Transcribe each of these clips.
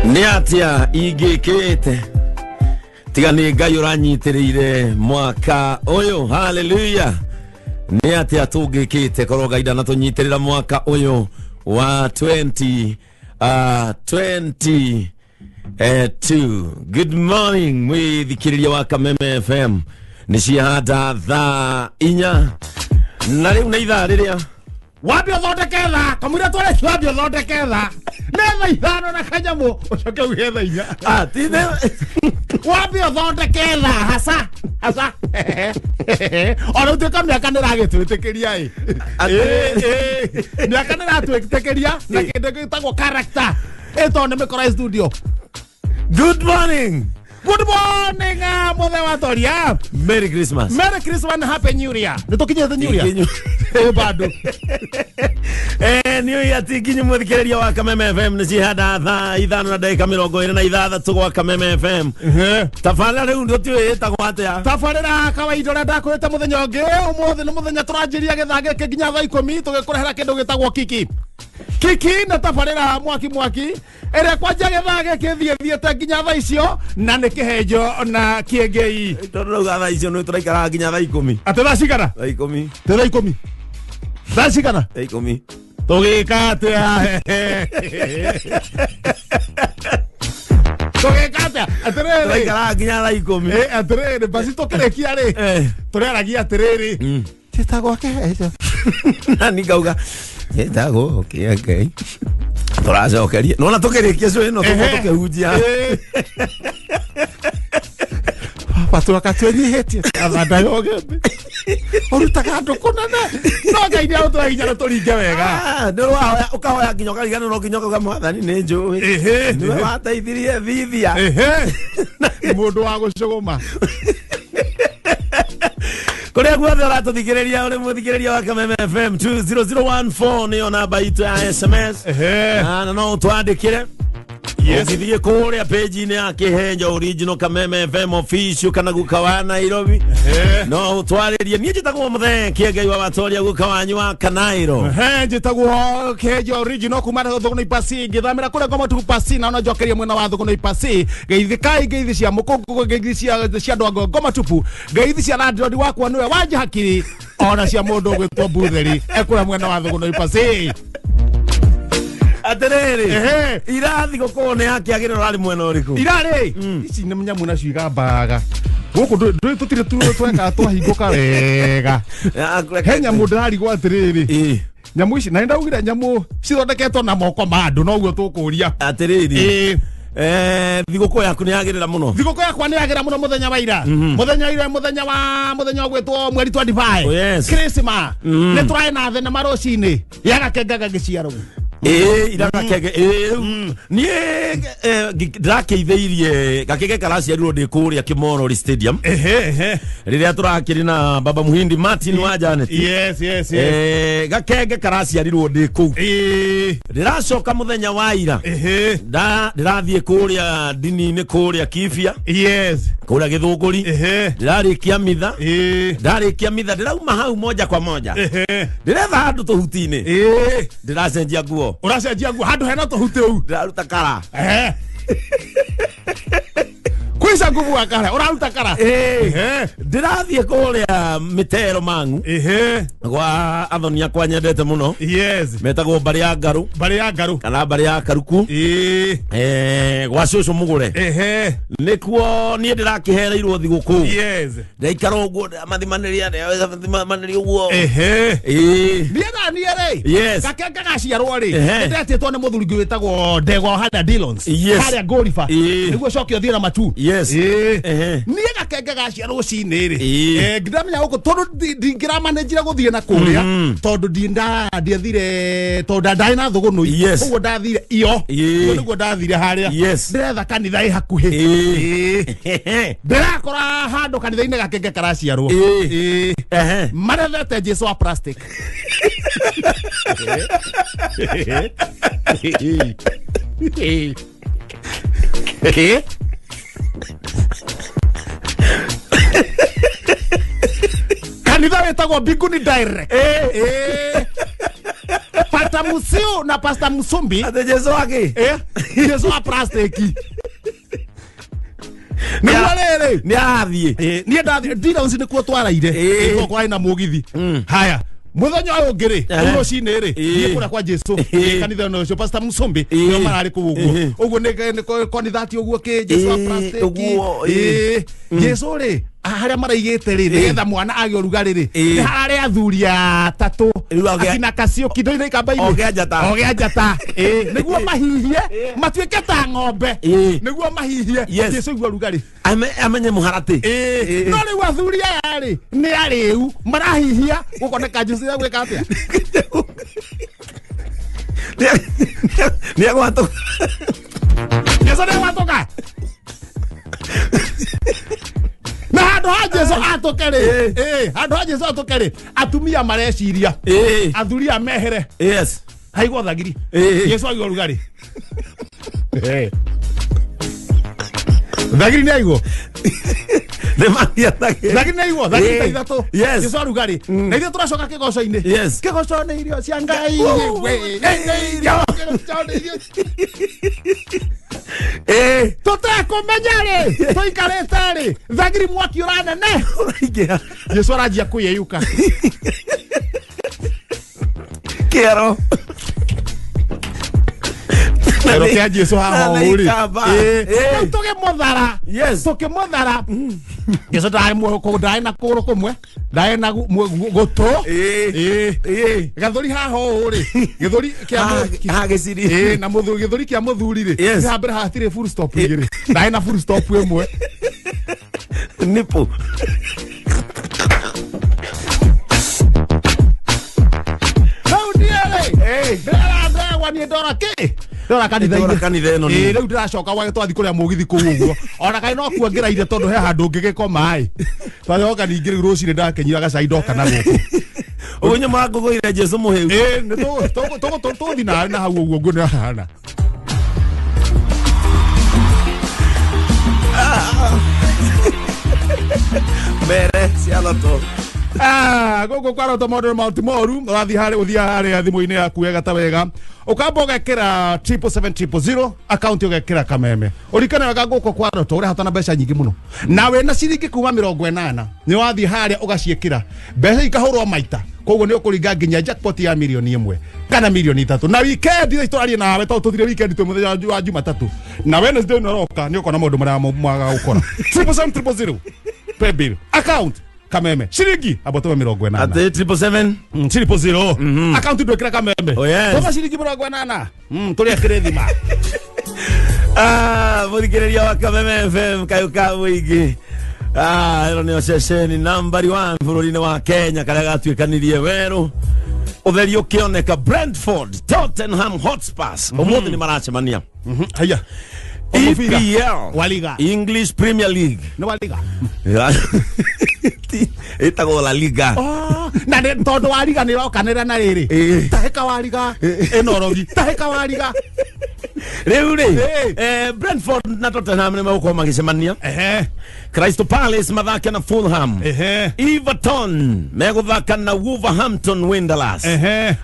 Nĩ atĩa ingĩkĩte tiga nĩ Ngai ũranyitĩrĩire mwaka ũyũ. Haleluya. Nĩ atĩa tũngĩkĩte korwo Ngai ndanatũnyitĩrĩra mwaka ũyũ wa 20 20 2. Good morning mwithikĩrĩria wa Kameme FM. Nĩ ciahanda thaa 4 na rĩu nĩ ithaa rĩrĩa wambe ũthondeke thaa kamũira tware wambe ũthondeke thaa nĩ thaa 5 na kanyamũ ũcoke uge thaa 4. Ah, ti wambe ũthondeke thaa hasa hasa ona ũtuĩka mĩaka nĩ ĩragĩtwĩtĩkĩria ĩ mĩaka nĩ ĩratwĩtĩkĩria na kĩndũ gĩtagwo character ĩtondũ nĩ mĩkora studio. Good morning. Good morning, muthe wa Toria. Merry Christmas. Merry Christmas and Happy New Year. Nĩ tũkinyĩte New Year? Bado. New Year ti kinyu muthikĩrĩria wa Kameme FM. Nĩ cihanda thaa 5 na ndagĩka 26 gwa Kameme FM. Tabarĩra rĩu ndũtiũĩ ĩtagwo atĩa? Tabarĩra kawaida ũrĩa ndakwĩrĩte mũthenya ũngĩ. Ũmũthĩ nĩ mũthenya tũranjĩria gĩthaa gĩkĩ nginya thaa 10 tũgĩkũrehera kĩndũ gĩtagwo kiki. Kiki na tabarĩra mwaki mwaki ĩrĩa kwanja gĩthaa gĩkĩ thiĩte nginya thaa icio na nĩ kĩhenjo na kĩengei. Tondũ rauga thaa icio nĩ tũraikaraga nginya thaa 10. Atĩ thaa cigana? Thaa 10. Thaa 10. Thaa cigana? Thaa 10. Tũgĩka atĩa? Tũgĩka atĩa? Atĩrĩrĩ. Tũraikaraga nginya thaa 10. Atĩrĩrĩ, basi tũkĩrĩkia rĩ, tũrĩaragia atĩrĩrĩ. Tĩtagwo kĩhenjo. Na ningauga gĩtagwo kĩengei. Tũracokeria. Nona tũkĩrĩkia cio ĩno tũkĩhunjia. Baba tũroka twĩnyihĩtie athanda yogembe. Ũrutaga andũ kũnene. No Ngai nĩ agũtũhe hinya na tũringe wega. Nĩ ũrahoya ũkahoya nginya ũkariganĩrwo nginya ũkauga Mwathani nĩ njũĩ. Nĩwe wateithirie thithia. Mũndũ wa gũcũgũma. Kũrĩa guothe ũratũthikĩrĩria ũrĩ mũthikĩrĩria wa Kameme FM 20014 nĩyo namba itũ ya SMS. Na no ũtwandĩkĩre. Ũngĩthiĩ kũrĩa page-inĩ ya Kĩhenjo Original Kameme FM Official kana guka wa Nairobi no ũtwarĩrie. Niĩ njĩtagwo Mũthee Kĩengei wa Watoria, guka wanyu wa Kanairo. Njĩtagwo Kĩhenjo Original kuma Thũgũnĩ Ipasi, ngĩthamĩra kũrĩa Ngoma Pasi na ona njokeria mwena wa Thũgũnĩ Ipasi. Geithikai ngeithi cia mũkũngũ, ngeithi cia andũ a Ngoma Tupu, ngeithi cia landlord wakwa nĩwe Wanja Hakiri, ona cia mũndũ ũgwĩtwo Mbutheri ekũrĩa mwena wa Thũgũnĩ Ipasi. Atĩrĩrĩ, irathi gũkorwo nĩ yakĩagĩrĩra ũrarĩ mwena ũrĩkũ? Irarĩ ici nĩ nyamũ nacio igambaga gũkũ tũtirĩ tweka twahingũka wega. He nyamũ ndĩrarigwo atĩrĩrĩ, nyamũ ici na nĩndaugire nyamũ cithondeketwo na moko ma andũ noguo tũkũria. Atĩrĩrĩ, thigũkũ yaku nĩ yagĩrĩra mũno. Thigũkũ yakwa nĩ yagĩrĩra mũno mũthenya wa ira. Mũthenya ira mũthenya wa mũthenya ũgwĩtwo mweri 25. Christmas. Nĩ tũrarĩ na thenema rũcinĩ ya gakenge gagĩciarwo. Iragakenge niĩ ndĩrakĩithĩirie gakenge karaciarirwo ndĩ kũrĩa Kĩmorori Stadium rĩrĩa tũrakĩrĩ na Baba Muhindi Martin wa Janet. Yes, yes, yes. Gakenge karaciarirwo ndĩ kũu. Ndĩracoka mũthenya wa ira ndĩrathiĩ kũrĩa ndini-inĩ kũrĩa Kibia. Yes. Kũrĩa Gĩthũngũri. Ndĩrarĩkia mitha. Ndarĩkia mitha ndĩrauma hau moja kwa moja. Ndĩretha handũ tũhuti-inĩ. Ndĩracenjia nguo. Ũracenjia nguo handũ hena tũhuti ũu. Ndĩraruta kara. Kwica nguvu wa kara, ũraruta kara. Ndĩrathiĩ kũrĩa mĩtero Mang'u. Gwa athoni akwa nyendete mũno. Yes. Metagwo mbarĩ ya Ngarũ. Mbarĩ ya Ngarũ. Kana mbarĩ ya Karuku. Gwa cũcũ Mũgũre. Nĩkuo niĩ ndĩrakĩhereirwo thigũkũ. Yes. Ndaikara ũguo mathimanĩria mathimanĩria ũguo. Niĩ na niĩ rĩ. Yes. Gakenge gaciarwo rĩ. Nĩndetĩtwo nĩ mũthuri ũngĩ wĩtagwo Ndegwa harĩa Dillons. Harĩa Ngũriba. Nĩguo coke ũthiĩ na Matu. Yes. Niĩ gakenge gaciarwo rũcinĩ rĩ. Ndamenya gũkũ tondũ ndingĩramanĩnjire gũthiĩ na kũrĩa tondũ ndiathire tondũ ndarĩ na thũgũnũi. Ũguo ndathire iyo. Ũguo nĩguo ndathire harĩa. Ndĩretha kanitha ĩ hakuhĩ. Ndĩrakora handũ kanitha-inĩ gakenge karaciarwo. Marethete Jesu wa plastic. Kanitha wĩtagwo Mbinguni Direct. Pastor Musiu na Pastor Musumbi Ate Jesu wake Jesu wa plastiki nĩguo rĩrĩ nĩ arathiĩ niĩ ndathiĩ D-Downs nĩkuo twaraire nĩkuo kwarĩ na mũgithi haya muthenya ũyũ ũngĩ rĩ rũcinĩ rĩ thiĩ kũrĩa kwa Jesu kanitha ũcio Pastor Musumbi nĩo mararĩ kũu ũguo ũguo nĩ konithati ũguo kĩ Jesu wa plastiki Jesu rĩ harĩa maraigĩte rĩ nĩgetha mwana agĩe ũrugarĩ rĩ nĩ hararĩ athuri atatũ akina Kacio kindo-inĩ ikamba-inĩ ogĩa njata nĩguo mahihie matuĩke ta ng'ombe nĩguo mahihie Jesu igua ũrugarĩ amenye mũharatĩ no rĩu athuri aya rĩ nĩ arĩu marahihia gũkoneka Jesu ya gwĩka atĩa nĩ agwatũka Jesu nĩ agwatũka na handũ ha Jesu atũke rĩ handũ ha Jesu atũke rĩ atumia mareciria athuri a mehere yes haigwo thagiri Jesu agĩa ũrugarĩ thagiri nĩ aigwo thagiri nĩ aigwo thagiri ta ithatũ Jesu arugarĩ na ithuĩ tũracoka kĩgoco-inĩ kĩgoco nĩ irio cia Ngai kĩgoco nĩ irio tũtekũmenya rĩ tũikarĩte rĩ thagiri mwaki ũranene Jesu aranjia kwĩyeyũka kĩero kĩero kĩa Jesu haha ũũ rĩ rĩu tũkĩmũthara tũkĩmũthara Jesu ndarĩ na kũgũrũ kũmwe ndarĩ na gũtũ gathũri haha ũũ rĩ gĩthũri kĩa gĩciri na gĩthũri kĩa mũthuri rĩ ha mbere hatirĩ full stop igĩrĩ ndarĩ na full stop ĩmwe nipo hau ndiĩ rĩ ndĩrandegwa niĩ ndora kĩ ndora kanitha ĩno rĩu ndĩracoka gwake twathiĩ kũrĩa mũgithi kũu ũguo ona kaĩ no kuo ngĩraire tondũ he handũ ũngĩgĩkoma ĩ twacoka ningĩ rĩu rũcinĩ ndakenyira gacai ndoka na gũkũ ũguo nyuma ngũgũire Jesu mũhĩu tũgũthiĩ nawe na hau ũguo nguo nĩhahana mere cia Lotto gũkũ kwa Lotto maũndũ nĩ moru ũrathiĩ harĩa ũthiaga harĩa thimũ-inĩ yaku wega ta wega ũkamba ũgekĩra 777 000 akaunti ũgekĩra kameme ũrikane wega gũkũ kwa Lotto ũrahotana mbeca nyingĩ mũno na wĩna ciringi kuma 80 nĩ wathiĩ harĩa ũgaciĩkĩra mbeca ikahũrwo maita koguo nĩ ũkũringa nginya jackpot ya milioni 1 kana milioni 3 na weekend ĩrĩa tũraria nawe tondũ tũthire weekend twĩ mũthenya wa Jumatatũ na Wednesday nĩ ũroka nĩ ũkona maũndũ marĩa mwaga gũkora 777 000 pay bill account kameme shiringi abotobe 80 ate 777 000 account ndwekira kameme toma shiringi 80 turia kirethima muthikiriria wa Kameme FM kayo ka muingi ĩno nĩyo ceceni nambari 1 bũrũri-inĩ wa Kenya karĩa gatuĩkanirie werũ ũtheri ũkĩoneka Brentford Tottenham Hotspurs ũmũthĩ nĩ maracemania haya EPL Waliga English Premier League no Waliga ĩtagwo La Liga na tondũ wa Liga nĩ ĩrokanĩra na rĩrĩ tahĩka wa Liga ĩnorogi tahĩka wa Liga rĩu rĩ Brentford na Tottenham nĩ megũkorwo magĩcemania Crystal Palace mathake na Fulham Everton megũthaka na Wolverhampton Wanderers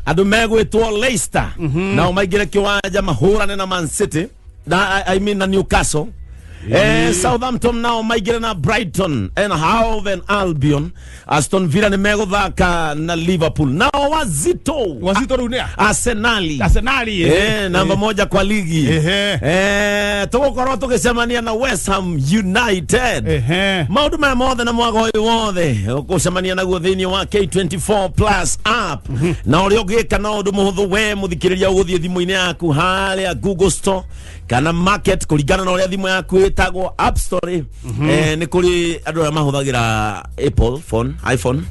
andũ megwĩtwo Leicester nao maingĩre kĩwanja mahũrane na Man City na I mean na Newcastle Southampton nao maingĩre na Brighton and Hove and Albion Aston Villa nĩ megũthaka na Liverpool nao wazito rĩu nĩ Arsenali namba 1 kwa ligi tũgũkorwo tũgĩcemania na West Ham United maũndũ maya mothe na mwaga ũyũ wothe ũgũcemania naguo thĩinĩ wa K24 Plus app na ũrĩa ũngĩka na ũndũ mũhũthũ we mũthikĩrĩria ũgũthiĩ thimũ-inĩ yaku harĩa Google Store kana market kũringana na ũrĩa thimũ yaku ĩtagwo App Store nĩ kũrĩ andũ arĩa mahũthagĩra Apple phone iPhone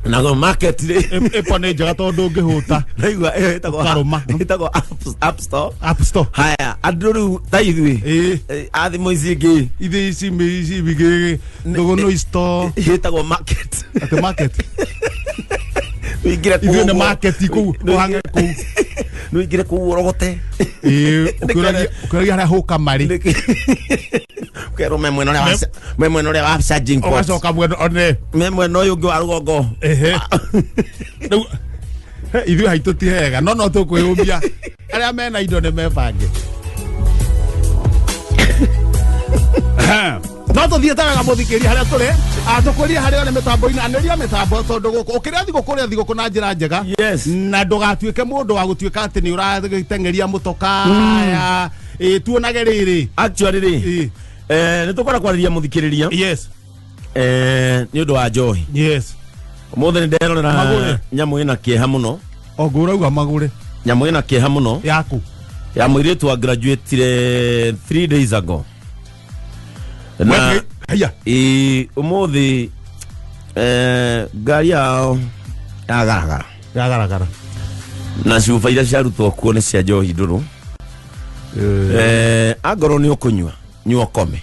na market rĩ Apple nĩ njega tondũ ndũngĩhũta naigua ĩyo ĩtagwo App Store App Store haya andũ rĩu ta ithuĩ a thimũ ici ingĩ ithuĩ ici ingĩ thũgũnũ store ĩtagwo market atĩ market wĩingĩre kũu ithuĩ nĩ market kũu ũhange kũu nĩũingĩre kũu ũrogote ũkĩũragia harĩa hũka marĩ ũkerwo me mwena ũrĩa wa charging port ũgacoka mwena one me mwena ũyũ ũngĩ wa rũgongo rĩu Ithuĩ haitũ ti hega no no tũkwĩyũmbia arĩa mena indo nĩ mebange. No tũthiĩte wega mũthikĩria harĩa tũrĩ tũkũrie harĩa ũrĩ mĩtambo-inĩ anĩria mĩtambo tondũ gũkũ ũkĩrĩa thigũkũ ũrĩa thigũkũ na njĩra njega. Yes. Na ndũgatuĩke mũndũ wa gũtuĩka atĩ nĩ ũrateng'eria mũtoka ya tuonage rĩrĩ. Actually rĩ nĩ tũkwenda kwarĩria mũthikĩrĩria. Yes. Nĩ ũndũ wa njohi. Yes. Ũmũthĩ nĩ nderorera nyamũ ĩna kĩeha mũno. Ongo ũrauga magũre. Nyamũ ĩna kĩeha mũno yaku ya mũirĩtu wa graduate 3 days ago. Na haya ũmũthĩ ngari yao yagaragara yagaragara na cuba iria ciarutwo kuo nĩ cia njohi ndũrũ. Angorwo nĩ ũkũnyua nyua ũkome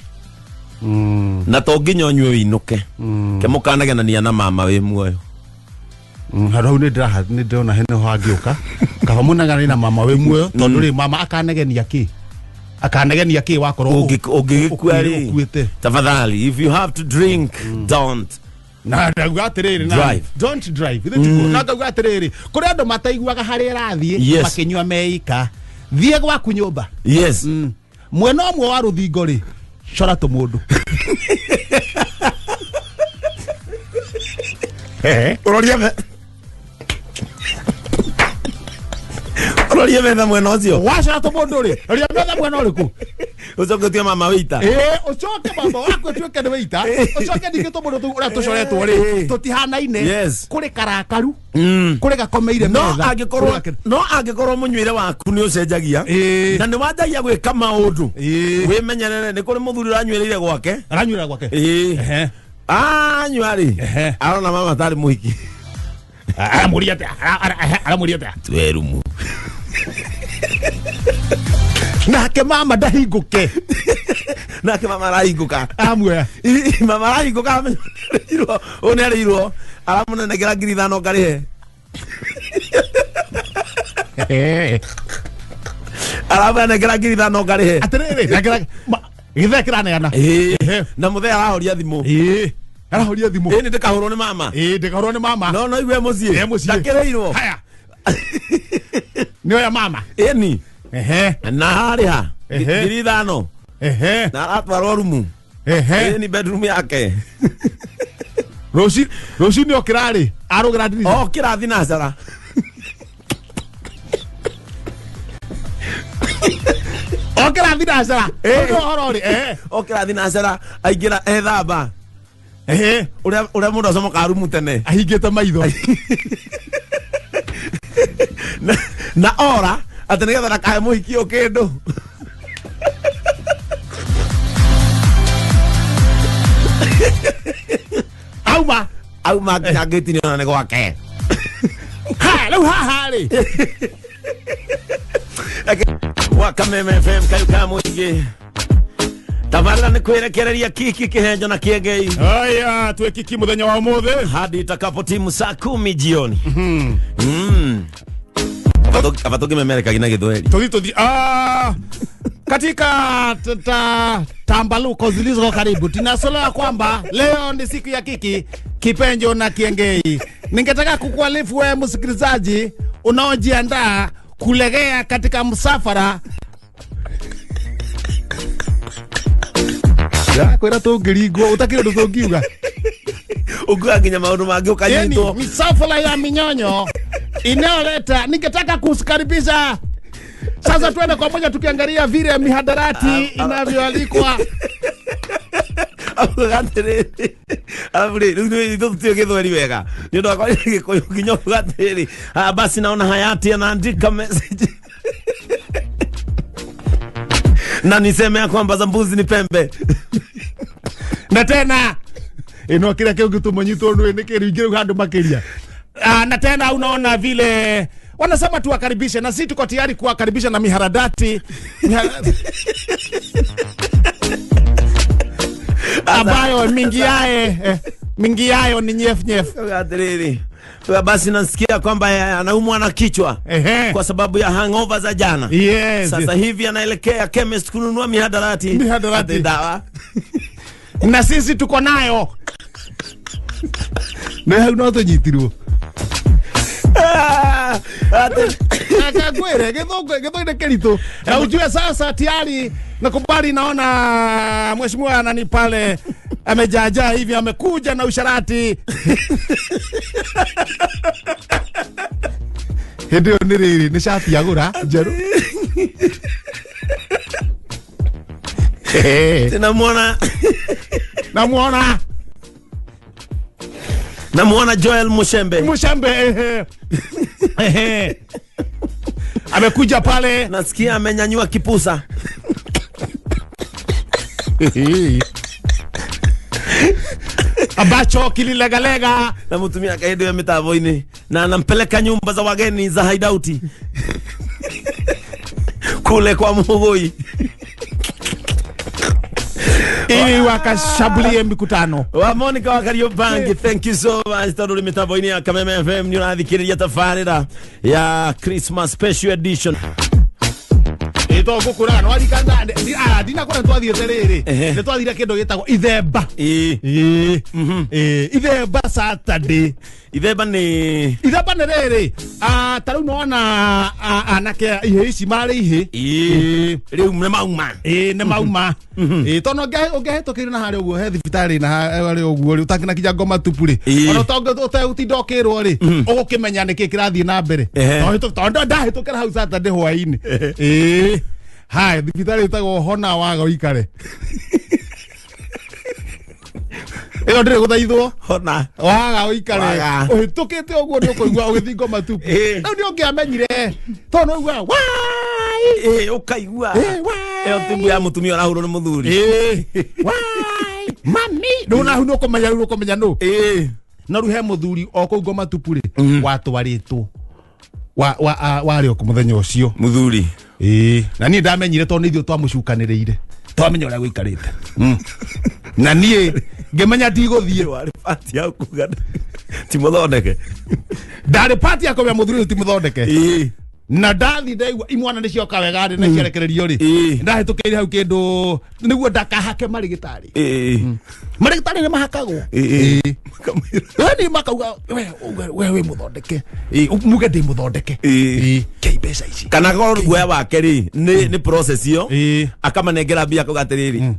na to nginya ũnyue wĩinũke ke mũkanagenania na mama wĩ muoyo. Handũ hau nĩ ndĩrona hene ho hangĩũka kaba mũnagane na mama wĩ muoyo tondũ rĩ mama akanegenia kĩ akanegenia kĩ wakorwo ũngĩgĩkua rĩ tafadhali if you have to drink don't na ndauga atĩrĩrĩ na don't drive na ndauga atĩrĩrĩ kũrĩ andũ mataiguaga harĩa ĩrathiĩ makĩnyua meika thiĩ gwaku nyũmba. Yes. Mwena ũmwe wa rũthingo rĩ cora tũmũndũ. Ũrorie metha mwena ũcio wacora tũmũndũ rĩ roria metha mwena ũrĩkũ ũcoke ũtue mama wĩita. Ũcoke mama waku ũtuĩke nĩ wĩita ũcoke ningĩ tũmũndũ tũu ũrĩa tũcoretwo rĩ tũtihanaine. Kũrĩ karakaru kũrĩ gakomeire metha. No angĩkorwo mũnyuĩre waku nĩ ũcenjagia na nĩ wanjagia gwĩka maũndũ wĩmenyerere nĩ kũrĩ mũthuri ũranyuĩrĩire gwake aranyuĩra gwake anyua rĩ arona mama tarĩ mũhiki aramũria atĩa aramũria atĩa twerumu nake mama ndahingũke nake mama arahingũka amuoya mama arahingũka amenyerwo ũyũ nĩ arĩirwo aramũnenegera 5,000 ngarĩhe aramũnenegera 5,000 ngarĩhe atĩrĩrĩ gĩthee kĩraneana na mũthee arahoria thimũ arahoria thimũ ĩĩ nĩ ndĩkahũrwo nĩ mama ĩĩ ndĩkahũrwo nĩ mama no no igue mũciĩ ndakĩrĩirwo haya nĩoya mama ĩni na harĩha 5,000 na aratwarwo rumu ĩni bedroom yake rũcinĩ okĩra rĩ arũgĩra ndirica okĩra thinacara okĩra thinacara ũhoro rĩ okĩra thinacara aingĩra ethamba ũrĩa mũndũ acomokaga rumu tene ahingĩte maitho na ora atĩ nĩgetha ndakahe mũhiki ũyũ kĩndũ. Auma auma nginya ngĩti nĩ ona nĩ gwake ha rĩu haha rĩ wa Kameme FM kayu ka mũingĩ tabarĩra nĩ kwĩrekereria kiki kĩhenjo na kĩengei. Haya tuwe kiki mũthenya wa ũmũthĩ hadi itakapotimu saa 10 jioni. Abatũngĩmemerekagia na Gĩthweri tũthi katika tambaluko zilizo karibu tunasolewa kwamba leo ni siku ya kiki kipenjo na kiengei. Ningetaka kukualifu wewe msikilizaji unaojiandaa kulegea katika msafara ya kwira tũngĩringwo ũtakĩrĩ ũndũ tũngiuga ũkuaga nginya maũndũ mangĩ ũkanyitwo misafara ya minyonyo inayoleta. Ningetaka kusikaribisha sasa, tuende kwa moja tukiangalia vile mihadarati inavyoalikwa. Gĩthweri wega nĩ ũndũ wa Gĩkũyũ nginya uga atĩrĩrĩ basi naona Hayati anaandika message na niseme ya kwamba za mbuzi ni pembe na tena ino kila kiu gĩtũmanyitwo nĩ kĩringĩ rĩu handũ makĩria. Na tena unaona vile wanasema tuwakaribishe na sisi tuko tayari kuwakaribisha na miharadati ambayo mingi yayo ni nyef nyef. Atĩrĩrĩ basi nasikia kwamba anaumwa na kichwa kwa sababu ya hangover za jana. Yes. Sasa hivi anaelekea chemist kununua mihadarati dawa na sisi tuko nayo na hau no tũnyitirwo. Akagwire githungu githungu kiritu. Na ujue sasa tayari nakubali, naona mheshimiwa nani pale amejaja hivi, amekuja na usharati. Ndio ni riri ni shati yagura njeru. Namuona namuona namuona Joel Mushembe. Mushembe amekuja pale, nasikia amenyanyua kipusa. Ambacho kililegalega na mtumia kaidi ya mitambo-ini na anampeleka nyumba za wageni za hideout kule kwa Mugoi ili wakashambulie mikutano wa Monica wa Kariobangi. Thank you so much tondu mitambo-ini ya Kameme FM ni urathikiriria tabarira ya Christmas special edition. Ito gukura no arikana ndina kora twathiete riri ni twathire kindu gitagwo ithemba. Ithemba Saturday. Ithemba ni ithemba ni riri ta riu nona anake ihe ici marĩ ihe riu ni mauma. Ni mauma. Tono ũngĩhĩtũkĩire na harĩa ũguo he thibitarĩ na harĩa ũguo rĩ ũtangĩna kinya ngoma tupu rĩ ona ũtegũtinda ũkĩrwo rĩ ũgũkĩmenya nĩkĩ kĩrathiĩ na mbere tondũ ndahĩtũkĩra hau Saturday hwaĩ-inĩ. Hai thibitarĩ ĩtagwo hona waga ũikare. Ĩyo ndĩrĩ gũthaithwo hona waga ũikare ũhĩtũkĩte ũguo nĩ ũkũigua ũgĩthiĩ ngoma tupu. Rĩu nĩ ũngĩamenyire tondũ nĩ ũiguaga wai ũkaigua ĩyo timu ya mũtumia ũrahũrwo nĩ mũthuri. Wai mami rĩu nahu nĩ ũkũmenya rĩu ũkũmenya nũ. Na rĩu he mũthuri o kũu ngoma tupu rĩ watwarĩtwo warĩ o mũthenya ũcio mũthuri. Na niĩ ndamenyire tondũ nĩ ithuĩ twamũcukanĩrĩire twamenya ũrĩa gũikarĩte. Na niĩ ngĩmenya ndigũthiĩ warĩ pati ya kuga ti mũthondeke. Ndarĩ pati ya kũmenya mũthuri ũyũ ti mũthondeke. Na ndathi ndaigua imwana nĩ cioka wega rĩ na ciarekererio rĩ ndahĩtũkĩire hau kĩndũ nĩguo ndakahake marĩgĩtarĩ. Marĩgĩtarĩ nĩ mahakagwo. Ni makauga we wĩ mũthondeke muge ndĩ mũthondeke kei mbeca ici kana korwo guoya wake rĩ nĩ process ĩyo akamanengera mbia akauga atĩrĩrĩ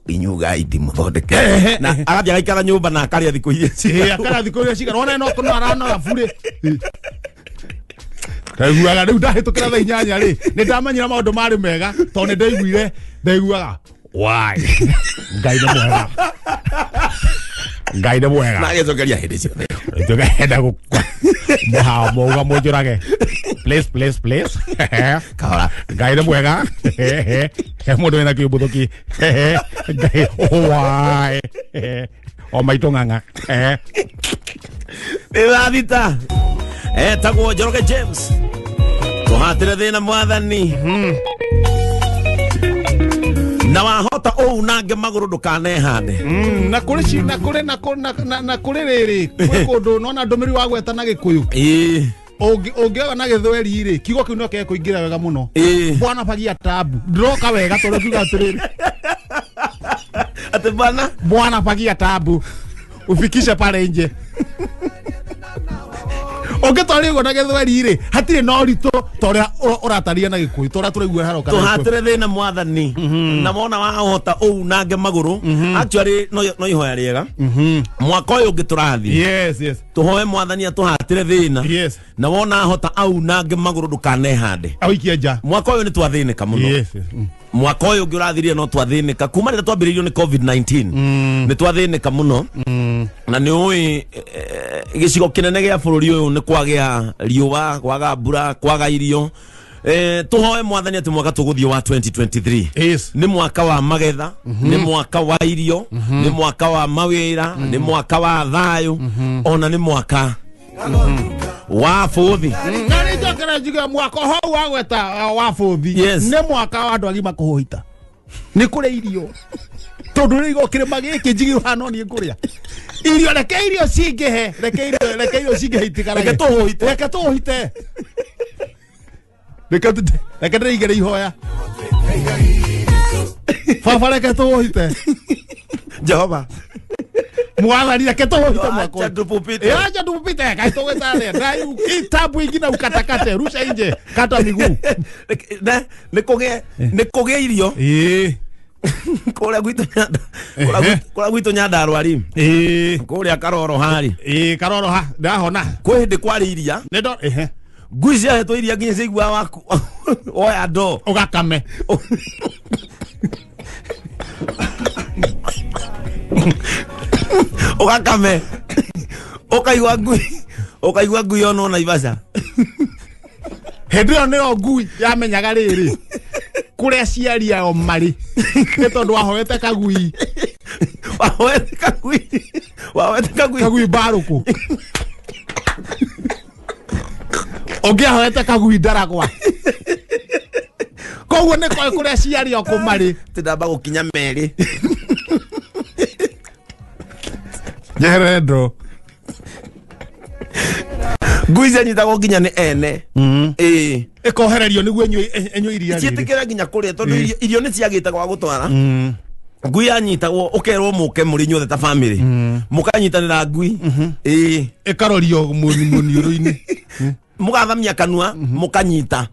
inyuĩ gai ti mũthondeke na agathiĩ agaikara nyũmba na akarĩa thikũ iria cigana. Akarĩa thikũ iria cigana ona no kũno aranora burĩ. Ndaiguaga rĩu ndahĩtũkĩra thaa inyanya rĩ nĩ ndamenyire maũndũ marĩ mega tondũ nĩ ndaiguire ndaiguaga why Ngai nĩ mwega. Ngai nĩ mwega. Na agĩcokeria hĩndĩ ciothe. Tũkenda gũkua mũhao mũuga mũnjũrage. Please please please. Kahora. Ngai nĩ mwega. He mũndũ wĩna kĩũmbũthũki. Ngai why o maitũ ng'ang'a. Nĩ thaa thita. Etagwo Njoroge James tũhatĩre thĩna mwathani na wahota ũunange magũrũ ndũkanehande. Na kũrĩ na kũrĩ na kũrĩ rĩrĩ kwĩ kũndũ nona ndũmĩrĩri wa gweta na Gĩkũyũ ũngĩoga na Gĩthweri rĩ kiugo kĩu no kĩe kũingĩra wega mũno. Bwana bagia tabu ndĩroka wega tondũ kiuga atĩrĩrĩ atĩ bwana bwana bagia tabu ufikishe pale nje. Ũngĩtwarĩ ũguo na Gĩthweri rĩ hatirĩ na ũritũ ta ũrĩa ũrataria na Gĩkũyũ ta ũrĩa tũraigua haroka. Tũhatĩre thĩna mwathani na mona wahota ũunange magũrũ. Actually no ihoya rĩega mwaka ũyũ ũngĩ tũrathiĩ. Yes yes. Tũhoe mwathani atũhatĩre thĩna. Yes. Na wona ahota aunange magũrũ ndũkanehande auikie nja. Mwaka ũyũ nĩ twathĩnĩka mũno. Yes yes. Mwaka ũyũ ũngĩ ũrathirie no twathĩnĩka kuma rĩrĩa twambĩrĩirio nĩ COVID-19 nĩ twathĩnĩka mũno. Na nĩ ũĩ gĩcigo kĩnene gĩa bũrũri ũyũ nĩ kwagĩa riũa kwaga mbura kwaga irio. Tũhoe mwathani atĩ mwaka tũgũthiĩ wa 2023 yes. Nĩ mwaka wa magetha, nĩ mwaka wa irio, nĩ mwaka wa mawĩra, nĩ mwaka wa thayũ, ona nĩ mwaka wa bũthi. Na nĩ njokera njuge mwaka hau wa gweta wa bũthi nĩ mwaka wa andũ agima kũhũita nĩ kũrĩa irio tondũ rĩu gũkĩrĩma gĩkĩ njigirwo hana no niĩ ngũrĩa irio. Reke irio cingĩhe, reke irio cingĩhe itigarage, reke tũhũite, reke tũhũite, reke ndĩigĩre ihoya baba, reke tũhũite Jehova Mwathani reke tũhũhite mwaka Acha ũyũ. tupupite. Eh, acha tupupite kaitũgĩtare na tabu ingine ukatakate rusha nje kata miguu. Nĩ kũgĩe irio Ĩĩ. kũrĩa gwitũ kũrĩa gwitũ Nyandarua rĩ Ĩĩ. kũrĩa Karoro harĩ Ĩĩ Karoro ha ndahona. kwĩ hĩndĩ kwarĩ iria Nĩ ndo ehe. Ngui ciahetwo iria nginya ciaiguaga waku woya ndoo Ũgakame. Ũgakame ũkaigua ngui ũkaigua ngui yonwo Naivasha. Hĩndĩ ĩyo nĩyo ngui yamenyaga rĩrĩ kũrĩa aciari ao marĩ nĩ tondũ wahoete kagui. Wahoete kagui, wahoete kagui. Kagui mbarũkũ ũngĩahoete kagui ndaragwa koguo nĩ koĩ kũrĩa aciari ao kũ marĩ. Tindamba gũkinya merĩ. Njeherere ndo. Ngui cianyitagwo nginya nĩ ene. Ĩĩ. Ĩkohererio nĩguo ĩnyue iria rĩrĩ. Ciĩtĩkĩra nginya kũrĩa tondũ irio nĩ ciagĩte gwa gũtwara. Ngui yanyitagwo ũkerwo mũke mũrĩ inyuothe ta family mũkanyitanĩra ngui. Ĩĩ. Ĩkarorio mũniũrũ-inĩ. Mũgathamia kanua mũkanyita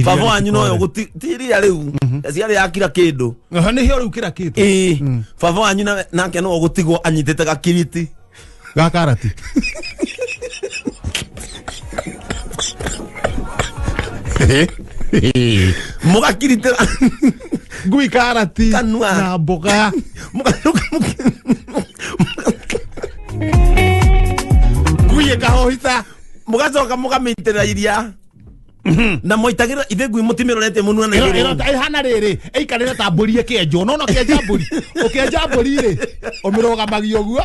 baba wanyu noyo gũti ti iria rĩu ciarĩ yakira kĩndũ. Oho nĩhio rĩu kĩra kĩndũ. Ĩĩ, baba wanyu nake no gũtigwo anyitĩte gakiriti ga karati. Mũgakiritĩra ngui karati Kanua. Na mboga. Mũgacoka ngui ĩkahohita. Mũgacoka mũkamĩitĩrĩra iria na mwaitagĩrĩra ithe ngui mũtimĩrorete mũnua na igũrũ. Ĩhana rĩrĩ ĩikarĩre ta mbũri ĩkĩenjwo nona ũkĩenja mbũri ũkĩenja mbũri rĩ ũmĩrũgamagia ũguo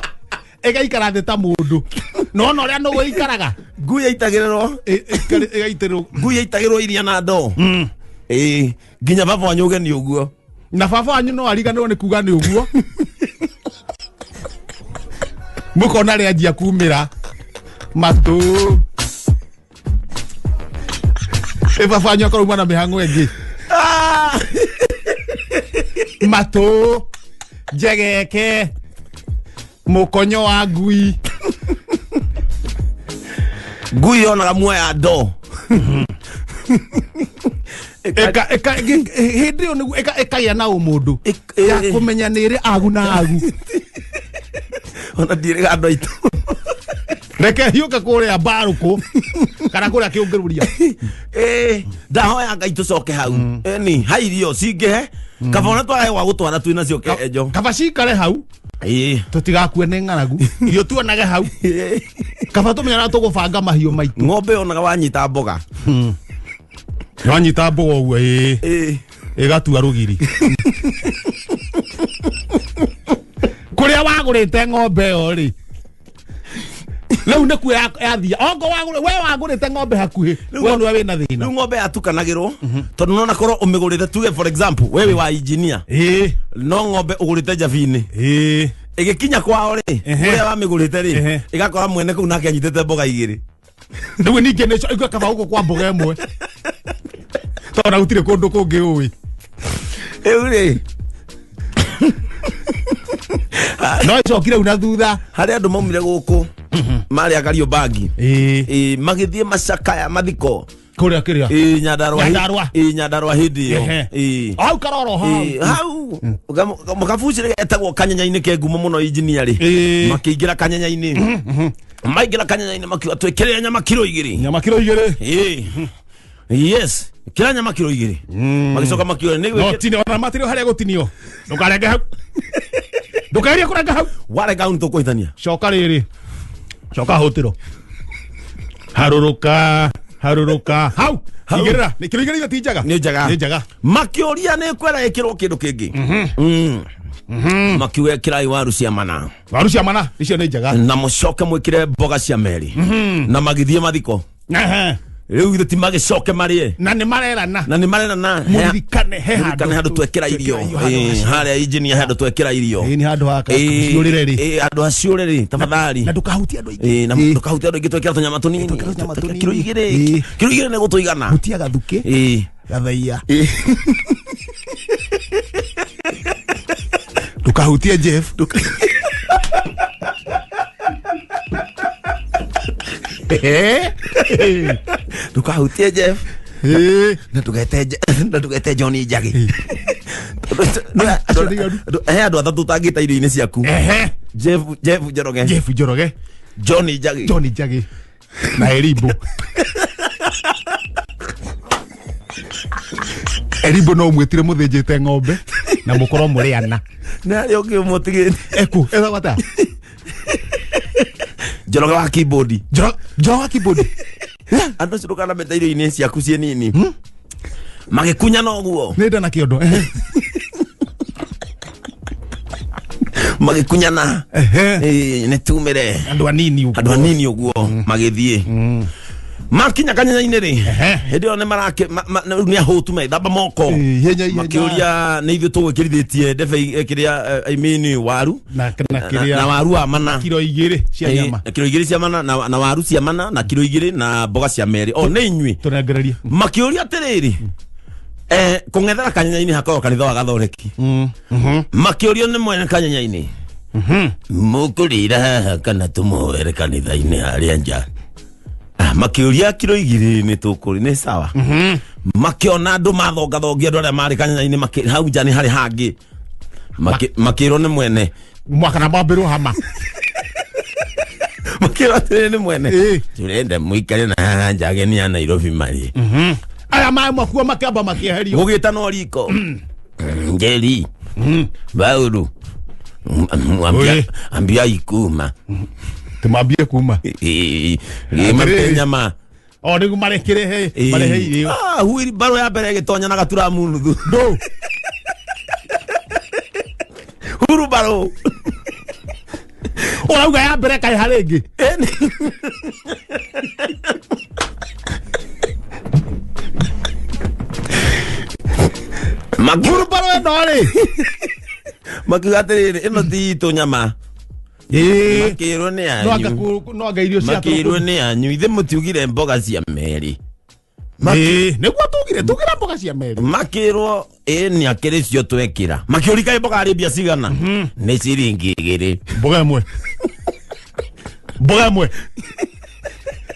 ĩgaikara thĩ ta mũndũ nona ũrĩa nũgũ ĩikaraga. Ngui yaitagĩrĩrwo ĩgaitĩrwo. Ngui yaitagĩrwo iria na ndoo. Ĩĩ, nginya baba wanyu ũgeni ũguo. Na baba wanyu no ariganĩrwo nĩ kuga nĩ ũguo mũkona rĩanjia kumĩra matũ ĩ baba wanyu akorwo na mĩhang'o ĩngĩ. Ah! Matũ njegeke mũkonyo wa ngui. Ngui yonaga muoya ndoo. Hĩndĩ ĩyo nĩguo ĩkagĩa na ũmũndũ ya kũmenya nĩ ĩrĩ agu na agu. Ona ndiĩrĩga andũ aitũ. Reke hiũke kũrĩa mbarũkũ kana kũrĩa kĩũngĩrũria. Ĩĩ, ndahoya Ngai tũcoke hau ĩni ha irio cingĩhe kaba ona twage gwa gũtwara twĩ nacio kĩenjo. Kaba cikare hau. Ĩĩ. Tũtigakue nĩ ng'aragu irio tuonage hau kaba tũmenye ũrĩa tũgũbanga mahiũ maitũ. Ng'ombe yonaga wanyita mboga. Wanyita mboga ũguo ĩĩ. Ĩĩ. Ĩgatua rũgiri kũrĩa wagũrĩte ng'ombe ĩyo rĩ rĩu nĩkuo yathia ongo we wagũrĩte ng'ombe hakuhĩ we nĩwe wĩna thĩna. Rĩu ng'ombe yatukanagĩrwo tondũ nona korwo ũmĩgũrĩte tuge for example we wĩ wa engineer ĩĩ no ng'ombe ũgũrĩte njabinĩ ĩĩ ĩgĩkinya kwao rĩ kũrĩa wamĩgũrĩte rĩ ĩgakora mwene kũu nake anyitĩte mboga igĩrĩ. Rĩu ningĩ nĩco igua kaba gũkũ kwa mboga ĩmwe tondũ na gũtirĩ kũndũ kũngĩ ũĩ. Rĩu rĩ no ĩcokire rĩu na thutha. Harĩ andũ maumire gũkũ marĩ a Kariobangi. Ĩĩ. Ĩĩ, magĩthiĩ macakaya mathiko kũrĩa kĩrĩa ĩĩ Nyandarua Nyandarua. Ĩĩ, Nyandarua hĩndĩ ĩyo. Ehe. Ĩĩ. Hau Karoro hau. Ĩĩ, hau gabucĩrĩ getagwo kanyenya-inĩ ke ngumo mũno engineer rĩ Ĩĩ. makĩingĩra kanyenya-inĩ maingĩra kanyenya-inĩ makiuga twĩkĩrĩre nyama kiro 2. Nyama kiro 2. Ĩĩ, yes kĩra nyama kiro 2 magĩcoka makiuga nĩ No tinio ona matirĩ harĩa gũtinio ndũkarenge hau ndũkagerie kũrenga hau. Warenga hau nĩtũkũhĩtania. Coka rĩrĩ coka hũtĩro harũrũka harũrũka hau Hau. igĩrĩra nĩ kiro 2 icio ti njega. Nĩ njega. Nĩ njega. Makĩũria nĩ kwera ĩkĩrwo kĩndũ kĩngĩ. Makiuga ĩkĩrai waru cia mana. Waru cia mana icio nĩ njega. Na mũcoke mwĩkĩre mboga cia meri na magĩthiĩ mathiko. Ehe. Rĩu githĩ ti magĩcoke marĩe. Na nĩ marerana. Na nĩ marerana. Mũririkane he handũ Mũririkane handũ twekĩra irio. Ĩĩ, harĩa engineer handũ twekĩra irio. Ĩĩ, nĩ handũ ha ciũrĩre rĩ. Ĩĩ, handũ haciũrĩre rĩ tafadhali. Na ndũkahutie andũ aingĩ. Ĩĩ, na ndũkahutie andũ aingĩ twekĩra tũnyama tũnini. Twekĩra tũnyama tũnini. Kiro 2. Ĩĩ. Kiro 2 nĩ gũtũigana. Hutia gathukĩ. Ĩĩ. Gathaiya. Ndũkahutie Jeff. Ndukahutie Jeff na ndugete John Njagi. He andũ atatũ ũtangĩta irio-inĩ ciaku. Jeff Njoroge, Jeff Njoroge, John Njagi, John Njagi na Erimbo. Erimbo no mwĩtire mũthĩnjĩte ng'ombe na mũkorwo mũrĩ ana. Na arĩa ũngĩ ũmũtigĩte eku etagwo atĩa? Njoroge wa keyboard. Njoroge wa keyboard. Andũ acio ndũkanamete irio-inĩ ciaku ciĩ nini. Magĩkunyana ũguo. Nĩ nda na kĩondo. Magĩkunyana. Nĩ tumĩre. Andũ anini ũguo. Andũ anini ũguo magĩthiĩ. Makinya kanyanya-inĩ rĩ, hĩndĩ ĩyo nĩ marake nĩ ahũtu methamba moko. Makĩũria nĩ ithuĩ tũgwĩkĩrithĩtie ndebe kĩrĩa, I mean waru na waru wa mana kiro 2 cia nyama, na kiro 2 cia mana na waru cia mana na kiro 2 na mboga cia merĩ. O nĩ inyuĩ tũnengererie. Makĩũria atĩrĩrĩ, kũng'ethera kanyanya-inĩ hakoragwo kanitha wa Gathoreki. Makĩũrio nĩ mwene kanyanya-inĩ, mũkũrĩra haha kana tũmũhoere kanitha-inĩ harĩa nja? Makĩũria kiro 2 nĩ tũkũrĩ nĩ sawa. Makĩona andũ mathongathongia andũ arĩa marĩ kanyanya-inĩ hau nja nĩ harĩ hangĩ. Makĩrwo nĩ mwene mwaka na mambĩrwo hama. Makĩrwo atĩrĩ nĩ mwene, tũrenda mũikare na haha nja ageni a Nairobi marĩ. Aya maĩ makuo makĩamba makĩeherio. Gũgĩtanwo riko. Njeri Bauru ambia ikuma. Tumambie kuma. Gĩmape nyama. O nĩguo marekĩrehe marehe irio. Huiri baro ya mbere ĩgĩtonya na gaturamu nuthu. Ndũ. Huru baro. Ũrauga ya mbere kaĩ harĩ ĩngĩ? Huru baro ĩno rĩ. Makiuga atĩrĩrĩ, ĩno ti itũ nyama. Makĩrwo nĩ anyu. No anga irio cia makĩrwo nĩ anyu. Ithe mũtiugire mboga cia merĩ. Nĩguo tugire mboga cia merĩ. Makĩrwo nĩ akĩrĩ cio twekĩra. Makĩũria kaĩ mboga arĩ mbia cigana? Nĩ ciringi 2. Mboga ĩmwe. Mboga ĩmwe.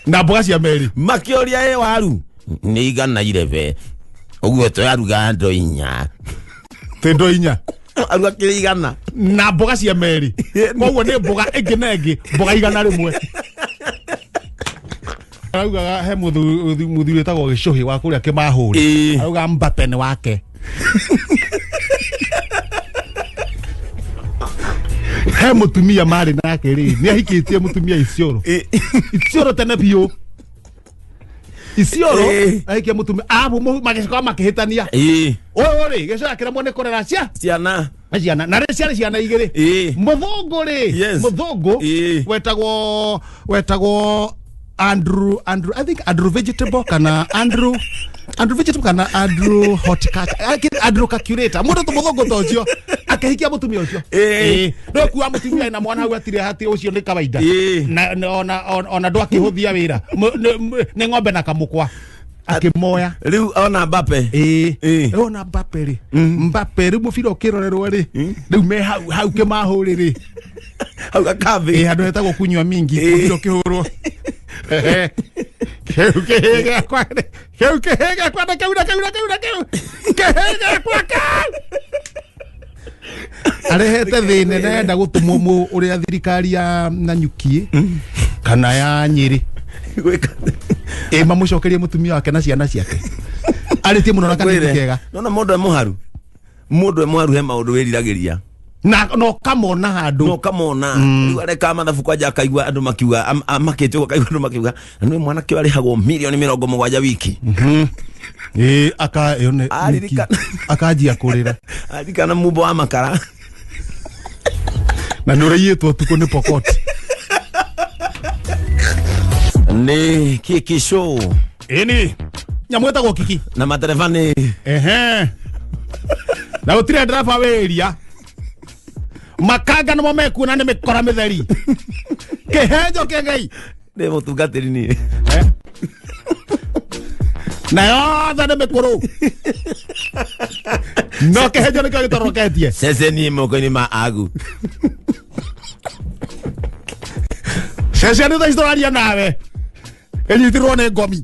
Na mboga cia merĩ. Makĩũria waru nĩ 111. Ũguo twaruga ndo 4. Tĩ ndo 4. Aruga kĩrĩ 100. Na mboga cia merĩ. Koguo nĩ mboga ĩngĩ na ĩngĩ, mboga 101. Araugaga he mũthuri wĩtagwo Gĩcũhĩ wa kũrĩa Kĩmahũri. Arauga Mbappe nĩ wake. He mũtumia marĩ nake rĩ, nĩ ahikĩtie mũtumia Isiolo. Isiolo tene biũ. Isiolo ahikia mũtumia abu magĩcoka makĩhĩtania. Ũyũ rĩ gĩcoka kĩremwo nĩ kũrera ciana ciana na rĩ ciarĩ ciana 2. Mũthũngũ rĩ, mũthũngũ wetagwo Andrew, I think Andrew Vegetable kana Andrew Vegetable kana Andrew Horticulture, Andrew Calculator. Mũndũ tũmũthũngũ ta ũcio akĩhikia mũtumia ũcio. No kuwa mũtumia na mwana hau atirĩ hati ũcio nĩ kawaida. Na ona ndwakĩhũthia wĩra. Nĩ ng'ombe na kamũkwa. Akĩmoya. Rĩu ona Mbappe. Ona Mbappe rĩ. Mbappe rĩu mũbira ũkĩrorerwo rĩ. Rĩu me hau hau Kĩmahũri rĩ. Hau gakambĩ. Handũ hetagwo kunyua mingi mũbira ũkĩhũrwo. Kĩu kĩhĩ gĩakwa kĩu kĩhĩ gĩakwa na kĩu na kĩu na kĩu na kĩu kĩhĩ gĩakwa kĩu. Arehete thĩna na enda gũtũmwo ũrĩa thirikari ya Nanyuki kana ya Nyĩrĩ mamũcokerie mũtumia wake na ciana ciake. Arĩtie mũno na kanitha kega. Nona mũndũ e mũharu. Mũndũ e mũharu he maũndũ wĩriragĩria. Na no kamona handũ. No kamona. Rĩu areka mathabu kwanja akaigua andũ makiuga amakĩte akaigua andũ makiuga na nĩ mwanake ũyũ arĩhagwo milioni 70 wiki. Aka yone akanjia kũrĩra. Aririkana mumbo wa makara. Na nĩ ũraiyĩtwo ũtukũ nĩ Pokot. Nĩ Kiki Show. Ĩni. Nyamũ ĩtagwo Kiki. Na matereba nĩ. Na gũtirĩ ndereba wĩ area. Makanga nĩmo mekuona nĩ mĩkora mĩtheri. Kĩhenjo kĩng'ei. Ndĩ mũtungatĩri niĩ. Na yothe nĩ mĩkũrũ. No kĩhenjo nĩkĩo gĩtoroketie. Ceceni moko-inĩ ma agu. Ceceni thaa ici tũraria nawe. Ĩnyitirwo nĩ ngomi.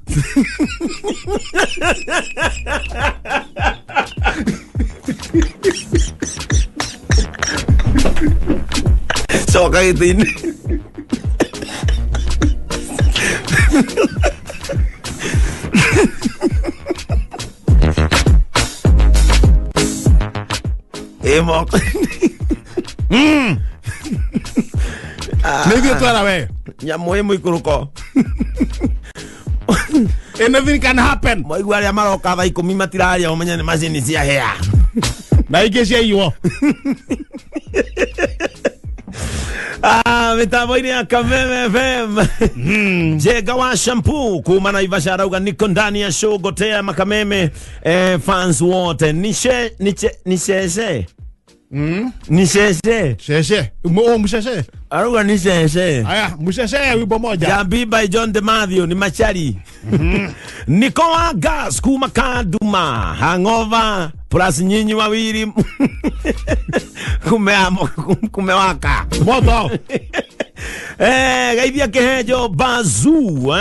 Coka gĩtĩ-inĩ. Ĩ moko. Nĩ ithuĩ twara we. Nyamũ ĩ mũikũrũko. Anything can happen. Mwaigua arĩa maroka thaa 10 matiraria ũmenye nĩ macini cia hĩa. Na ingĩ ciaiywo. Mitambo-inĩ ya Kameme FM. Jenga wa shampoo kuma Naivasha arauga niko ndani ya show gotea makameme fans wote nishe niche nisheshe nisheshe Sheshe. Msheshe. arauga nisheshe. Aya, msheshe wimbo moja. Jambi by John de Mathew ni machari. Niko wa gas kuma Kaduma hangover plus nyinyi wawili kumewaka moto. Gaithia kihenjo bazu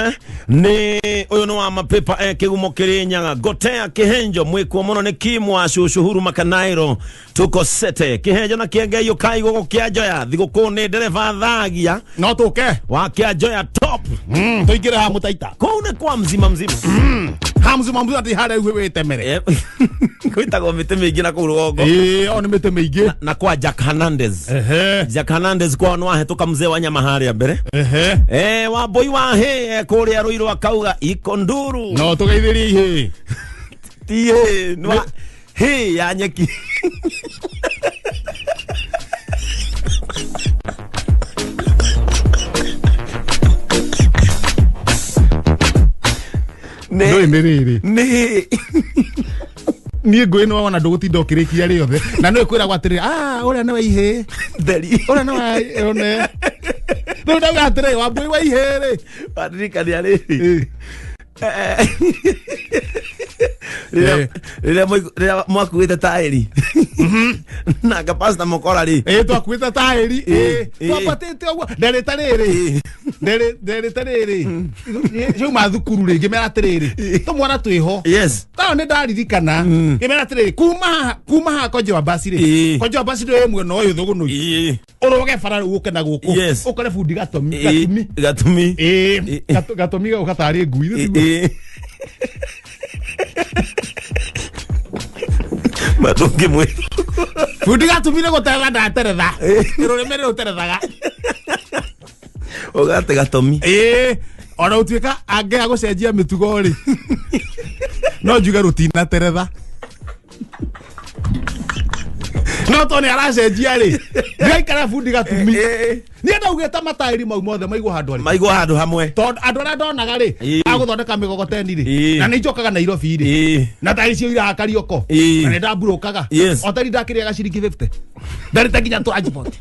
ni uyu ni wa mapepa kigumo kirinyaga gotea kihenjo mwikuo muno ni kimwa cucuhuru makanairo tuko sete kihenjo na kiengeio kaigogo kia njoya thiguku ni ndereba thagia no tuke wa kia njoya top tuingire ha mutaita kuu ni kwa mzima mzima ha mzima mzima ati haria witemere gwitagwo mĩtĩ mĩingĩ na kũu rũgongo o nĩ mĩtĩ mĩingĩ na kwa Jack Hernandez. Jack Hernandez kwao nĩ wahĩtũka mzee wa nyama harĩa mbere wa mbũi wa hĩ kũrĩa rũirũ akauga iko nduru no tũgeithĩrie ihĩ ti hĩ nĩ hĩ ya nyeki. Ndũĩ nĩ rĩrĩ nĩ niĩ ngũĩ nĩ wona ndũgũtinda ũkĩrĩkia rĩothe na nĩwe kwĩragwo atĩrĩrĩ ũrĩa nĩwe ihĩ theri ũrĩa nĩwe one rĩu ndauga atĩrĩrĩ wambũi wa ihĩ rĩ waririkania rĩrĩ rĩrĩa mwakuĩte taĩri na ngapasta mũkora rĩ twakuĩte taĩri twambatĩte ũguo nderĩte rĩrĩ nderĩte rĩrĩ ciauma thukuru rĩ ngĩmera atĩrĩrĩ tũmwana twĩho yes tao nĩ ndaririkana ngĩmera atĩrĩrĩ kuma haha konje wa basi rĩ konje wa basi ndĩ mwena ũyũ Thũgũnũi ũrũge bara rĩu ũke na gũkũ ũkore bundi gatũmi gatũmi gatũmi gũka tarĩ ngui tiguo matũngĩ mwĩ bundi gatũmi nĩ gũteretha ndateretha rũrĩmĩ nĩ rũterethaga ũgate gatũmi ona gũtuĩka angĩaga gũcenjia mĩtugo rĩ no njuge rũtinateretha no to nĩ aracenjia rĩ ngaikara bundi gatũmi niĩ ndaugĩte mataĩri mau mothe maigwo handũ harĩ maigwo handũ hamwe tondũ andũ arĩa ndonaga rĩ agũthondeka mĩgogoteni rĩ na nĩ njokaga Nairobi rĩ na taĩri cio iraha Karioko na nĩ ndamburũkaga o taĩri ndakĩrĩaga ciringi 50 ndarĩte nginya transport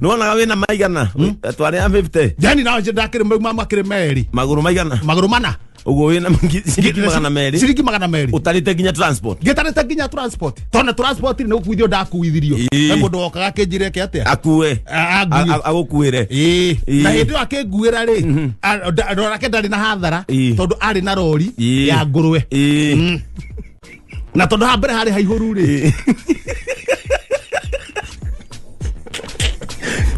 nĩwonaga wĩna maigana twarĩa 50 yani nao ndakĩrĩ makĩrĩ merĩ magũrũ maigana magũrũ mana uguo wina ciringi 200 ciringi 200 utarite nginya transport ngitarite nginya transport tona transport ni gukuithio ndakuithirio he mundu wokaga akinjira eke atia akue agukuire na hindi ĩyo akinguira ri ndorake ndari na hathara tondu ari na rori ya ngurwe na tondu ha mbere hari haihuru ri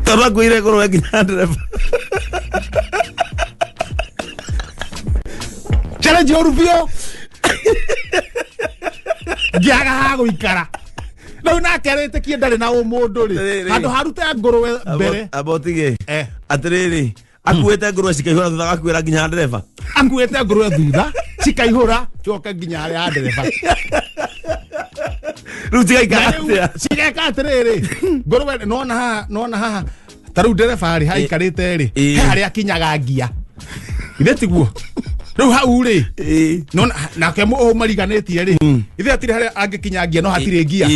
tondu akuire ngurwe nginya ndereba challenge yoru bio ngiaga ha guikara rĩu nake arĩtĩkie ndarĩ na ũmũndũ rĩ handũ harute ngũrwe mbere abotige atĩrĩrĩ akuĩte ngũrwe cikaihũra thutha agakuĩra nginya ndereba akuĩte ngũrwe thutha cikaihũra coke nginya harĩa ndereba rĩu cigaikara atĩa cigeka atĩrĩrĩ ngũrwe nona haha nona haha ta rĩu ndereba rĩ haikarĩte rĩ he harĩa akinyaga ngia ithe tiguo rĩu hau rĩ nona nake mũhũ mariganĩtie rĩ ithe hatirĩ harĩa angĩkinyangia no hatirĩ ngia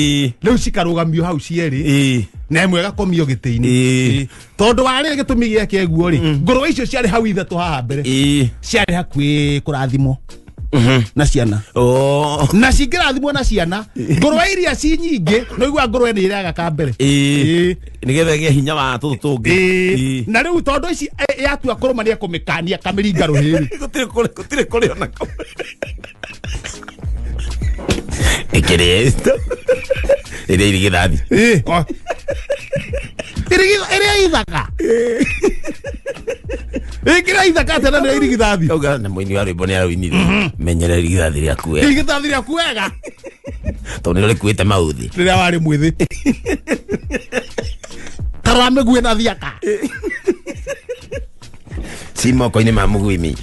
rĩu cikarũgamio hau cierĩ na ĩmwe ĩgakomio gĩtĩ-inĩ tondũ warĩ gĩtũmi gĩake guo rĩ ngũrwe icio ciarĩ hau ithatũ haha mbere ciarĩ hakuhĩ kũrathimwo Na ciana. Oh. Na cingĩrathimwo na ciana ngũrwe iria ci nyingĩ no igua ngũrwe nĩ ĩrĩaga ka mbere. Ĩĩ. Nĩgetha ĩgĩe hinya wa tũtũ tũngĩ. Ĩĩ. Na rĩu tondũ ici yatua kũrũma nĩ ekũmĩkania kamĩringa rũhĩ. Gũtirĩ kũrĩ ona kũmwe. Ĩkĩrĩ ĩrĩa irigithathi. Ĩĩ. Ĩrĩa ithaka. Ĩkĩrĩa ithaka tena nĩ irigithathi. Kauga na mũini wa rwĩmbo nĩ araũinire. Menyerera irigithathi rĩaku wega. Irigithathi rĩaku wega. Tondũ nĩrĩo rĩkuĩte maũthĩ. Rĩrĩa warĩ mwĩthĩ. Tarora mĩguĩ na thiaka. Ci moko-inĩ ma mũguĩmi.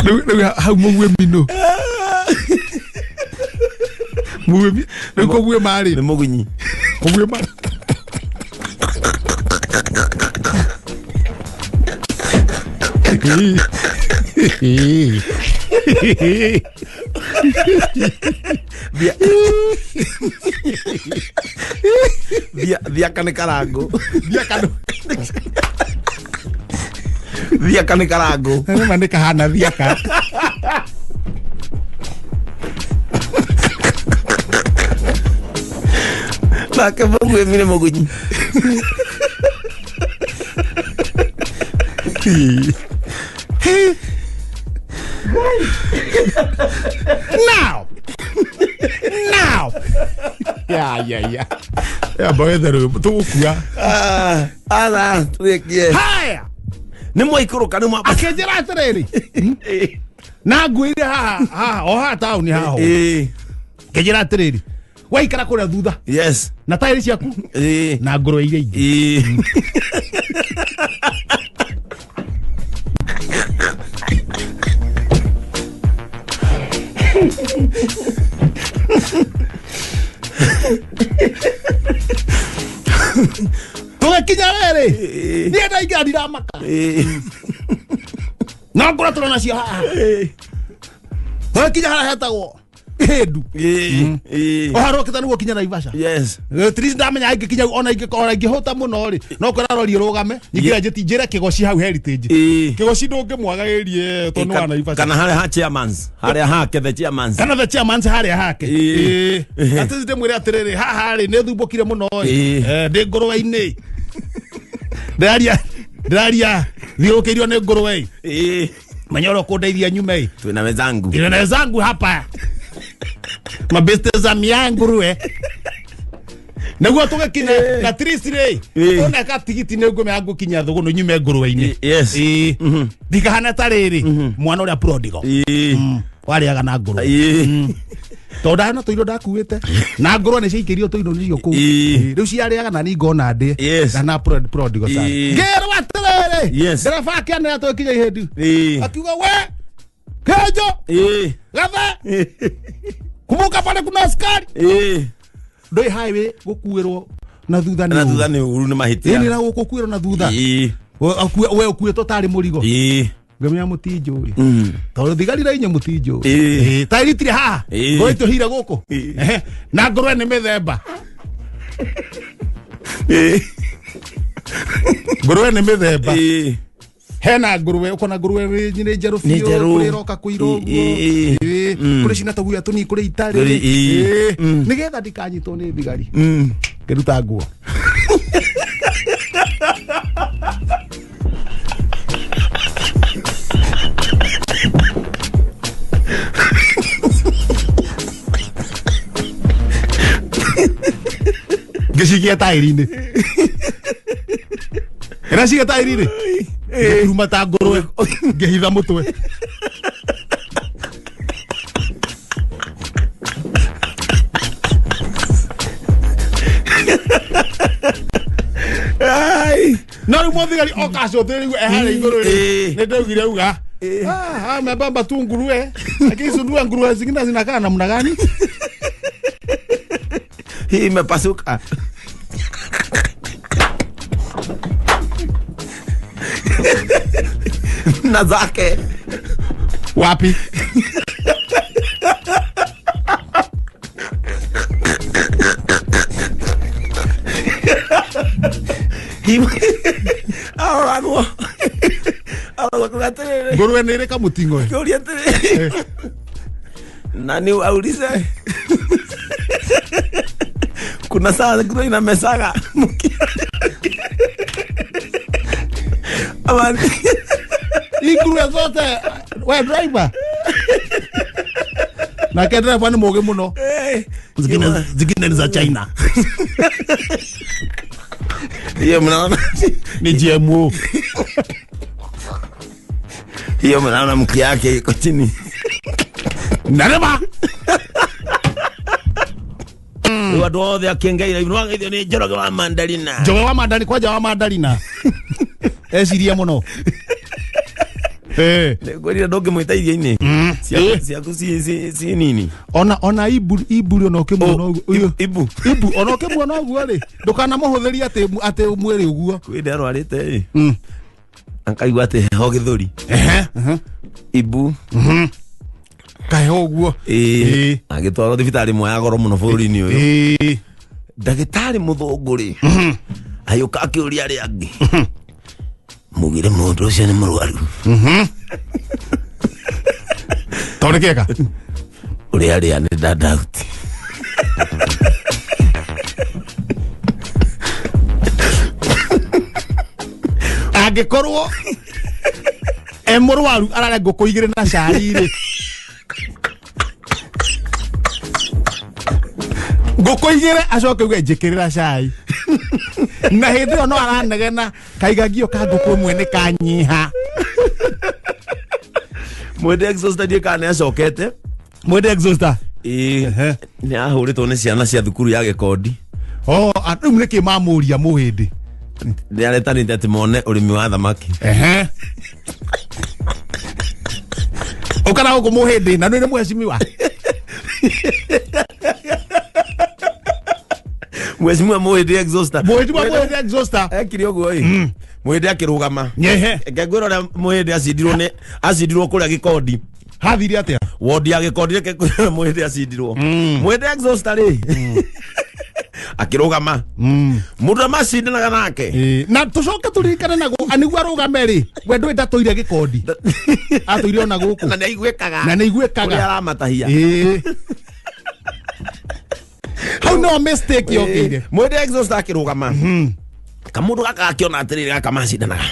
Rĩu hau mũguĩmi nũ? Mũguĩmi rĩu kũguĩma rĩ? Nĩ mũgunyi. Kũguĩma. Thiaka nĩ karangũ. Thiaka nĩ Thiaka nĩ karangũ. Nĩma nĩ kahana thiaka. Nake mũguĩmi nĩ mũgunyi. Now. Now. Yeah, yeah, yeah. Yeah, boy, there tũgũkua. Ara, tũrĩkie. Haya. Nĩ mwaikũrũka nĩ mwa Akĩnjĩra atĩrĩrĩ. Na ngwĩre haha, haha, o haha taũni haha. Ĩĩ. Ngĩnjĩra atĩrĩrĩ. Waikara kũrĩa thutha. Yes. Na taĩri ciaku. Ĩĩ. Na ngũrwe iria ingĩ. Ĩĩ. Tũgĩkinya werĩ. Niĩ ndaingĩra ndiramaka. No ngũrwe tũrona cio haha. Tũgĩkinya harĩa hetagwo Kĩndũ. Ĩĩ. O harĩa ũkĩte nĩguo ũkinye Naivasha. Yes. At least ndamenya ingĩkinya ona ingĩhũta mũno rĩ no kwĩra rori ĩrũgame nyingĩre njĩre Kĩgoci hau Heritage. Ĩĩ. Kĩgoci ndũngĩmwagagĩrie tondũ nĩ wa Naivasha. Kana harĩa ha chairmans. Harĩa hake the chairmans. Kana the chairmans harĩa hake. Ĩĩ. Ĩĩ. Atĩ ndĩmwĩre atĩrĩrĩ haha rĩ nĩ thumbũkire mũno Ĩĩ. rĩ. Ndĩ ngũrwe-inĩ. Ndĩraria thiũrũkĩirio nĩ ngũrwe. Ĩĩ. Menya ũrĩa ũkũndeithia nyume. Twĩna wenzangu. Twĩna wenzangu hapa. Mabeste za mia nguruwe. Nĩguo tũgĩkinya na trist rĩ ũneka tigiti nĩ ngũmenya ngũkinya thũgũnũ nyume ngũrwe-inĩ. Yes. Ĩĩ. Ndikahana ta rĩrĩ mwana ũrĩa prodigal. Ĩĩ. Warĩaga na ngũrwe. Ĩĩ. Tondũ ndana tũirio ndakuĩte na ngũrwe nĩ ciaikĩrio tũirio nĩcio kũu. Rĩu ciarĩaga na niĩ ngona ndĩe. Yes. Na prodigal sana. Ngĩrwo atĩrĩrĩ. Yes. Ndereba akĩanĩrĩra tũgĩkinya Ihĩndu. Ĩĩ. Akiuga we Kĩnjũ. Ĩĩ. Gathe. Kumbuka pale kuna askari. Ĩĩ. Ndũĩ highway gũkuĩrwo na thutha nĩ Na thutha nĩ ũru nĩ mahĩtia. Ĩĩ nĩ gũkuĩrwo na thutha. Ĩĩ. We ũkuĩtwo tarĩ mũrigo. Ĩĩ. Ngĩmenya mũtinjũĩ. Tondũ thigari na inyuĩ mũtinjũĩ. Ĩĩ. Taĩri itirĩ haha. Ĩĩ. Ngũrwe itũhire gũkũ. Ĩĩ. Na ngũrwe nĩ mĩthemba. Ĩĩ. Ngũrwe nĩ mĩthemba. Ĩĩ. Hena ngũrwe ũkona ngũrwe nĩ njerũ Nĩ biũ njerũ. kũrĩ ĩroka kũirwo ũguo. Ĩĩ. Ĩĩ. Kũrĩ cina tũguoya tũnini kũrĩ itarĩ. Kũrĩ, ĩĩ. Ĩĩ. Nĩgetha ndikanyitwo nĩ thigari. Ngĩruta nguo. Ngĩcikia taĩri-inĩ. Ĩracikia taĩri-inĩ. Ngĩkuruma ta ngũrwe. Ngĩhitha mũtwe. Ai. No rĩu mũthigari oka acũthĩrĩirio e harĩa igũrũ rĩ. Ĩĩ. Nĩ ndaugire auga. Ah, amebamba tu nguruwe. Lakini sundua nguruwe zingine zinakaa namna gani? Hii imepasuka. Na zake. Wapi? Akuga atĩrĩrĩ. Ngũrwe nĩ ĩrĩ kamũting'o. Kĩũria atĩrĩrĩ. Nani aulize? Kuna saa nguruwe inamesaga mkia. Ama Hii nguruwe zote we driver. Nake driver nĩ mũũgĩ mũno. Zingine ni za China. Hiyo mnaona Ni GMO. Hiyo mnaona mkia yake iko chini. Narema. Rĩu andũ othe akĩngeira nĩwageithio nĩ Njoroge wa Mandarina. Njoroge wa Mandarina kwanja wa Mandarina. Eciria mũno. Nĩngwĩrire ndũngĩmwĩta irio-inĩ. Ciaku ci nini. Ona ibu ona ũkĩmuona ũguo. Ibu. Ibu ona ũkĩmuona ũguo rĩ, ndũkanamũhũthĩrie atĩ mwĩrĩ ũguo. Kwĩ ndĩ arwarĩte ĩ. Akaigua atĩ heho gĩthũri. Ibu. Kaheho ũguo. Ĩĩ. Agĩtwarwo thibitarĩ ĩmwe ya goro mũno bũrũri-inĩ ũyũ. Ndagĩtarĩ mũthũngũ rĩ, agĩũka akĩũria arĩa angĩ. Mugire mũndũ ũcio nĩ mũrwaru. Tondũ kĩeka? Ũrĩa arĩa nĩ ndandauti. Angĩkorwo e mũrwaru ararĩa ngũkũ igĩrĩ na cai rĩ. Ngũkũ igĩrĩ acoke uge njĩkĩrĩra cai. Na hĩndĩ ĩyo no aranegena kaigagio ka ngũkũ ĩmwe nĩ kanyiha. Mwende exhauster ndiĩ kana nĩacokete. Mwende exhauster? Ĩĩ. Nĩ ahũrĩtwo nĩ ciana cia thukuru ya Gĩkondi. Oh, rĩu nĩkĩ mamũria mũhĩndĩ? Nĩ aretanĩte atĩ mone ũrĩmi wa thamaki. Ũkana gũkũ mũhĩndĩ na nĩ mheshimiwa. Mheshimiwa Mũhĩndĩ exhauster. Mheshimiwa Mũhĩndĩ exhauster. Ekire ũguo ĩ. Mũhĩndĩ akĩrũgama. Reke ngwĩre ũrĩa Mũhĩndĩ acindirwo nĩ acindirwo kũrĩa Gĩkondi. Hathire atĩa? Wodi ya Gĩkondi reke ngwĩre ũrĩa Mũhĩndĩ acindirwo. Mũhĩndĩ exhauster rĩ. Akĩrũgama. Mũndũ ũrĩa macindanaga nake. Na tũcoke tũririkane naguo nĩguo arũgame rĩ, we ndũĩ ndatũire Gĩkondi. Atũire ona gũkũ. Na nĩaiguĩkaga. Na nĩaiguĩkaga. Ũrĩa aramatahia. Hau no mistake yokĩire. Mwende exhauster akĩrũgama. Kamũndũ gaka gakĩona atĩrĩrĩ gaka macindanaga.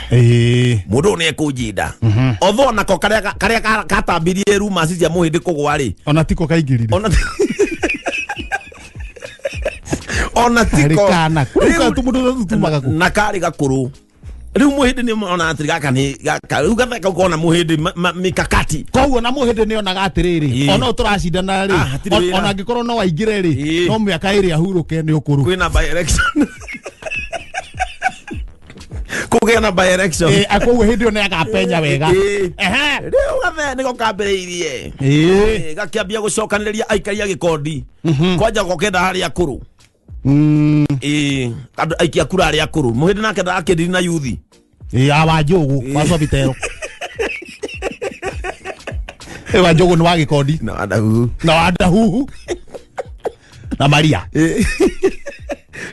Mũndũ ũyũ nĩekũnjinda. Although onako karĩa katambirie rumors cia Mũhĩndĩ kũgũa rĩ. Ona tiko kaingĩrire. Ona tiko. Kana. Na karĩ gakũrũ. Rĩu Mũhĩndĩ nĩ ona atĩrĩ gaka nĩ gaka rĩu gatheka ũkona Mũhĩndĩ mikakati. Koguo na Mũhĩndĩ nĩ onaga atĩrĩrĩ ona tũracindana rĩ ona angĩkorwo no aingĩre rĩ no mĩaka ĩrĩ ahurũke nĩ ũkũrũ. Kwĩna by election. Kũgĩa na by election. Koguo hĩndĩ ĩyo nĩ agapenya wega. Rĩu gathe nĩko kambĩrĩirie. Gakĩambia gũcokanĩrĩria aikari a Gĩkondi. Kwanja gokenda harĩa akũrũ. Andũ aikia kura arĩa akũrũ. Mũhĩndĩ nake ndakĩndiri na yuthi. Awa Njũgũ wa Sobitero. Wa Njũgũ nĩ wa Gĩkondi. Na Wandahuhu. Na Wandahuhu. Na Maria.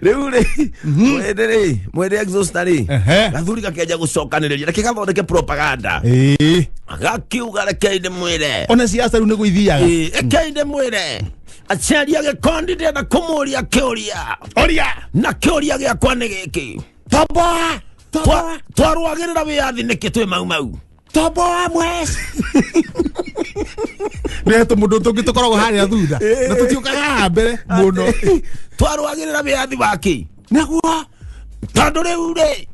Rĩu rĩ, Mũhĩndĩ rĩ, Mũhĩndĩ exhauster rĩ. Gathuri gakĩanjia gũcokanĩrĩria reke gathondeke propaganda. Gakiuga rekei ndĩmwĩre. Ona siasa rĩu nĩguo ithiaga. Rekei ndĩmwĩre. Aciari a Gĩkondi ndĩrenda kũmũria kĩũria. Ũria. Na kĩũria gĩakwa nĩ gĩkĩ. Toboa. Toboa. Twarũagĩrĩra wĩyathi nĩkĩ twĩ Mau Mau? Toboa mwes. Nĩ tũmũndũ tũngĩ tũkoragwo harĩa thutha. Na tũtiũkaga haha mbere mũno. Twarũagĩrĩra wĩyathi wake. Nĩguo. Tondũ rĩu rĩ.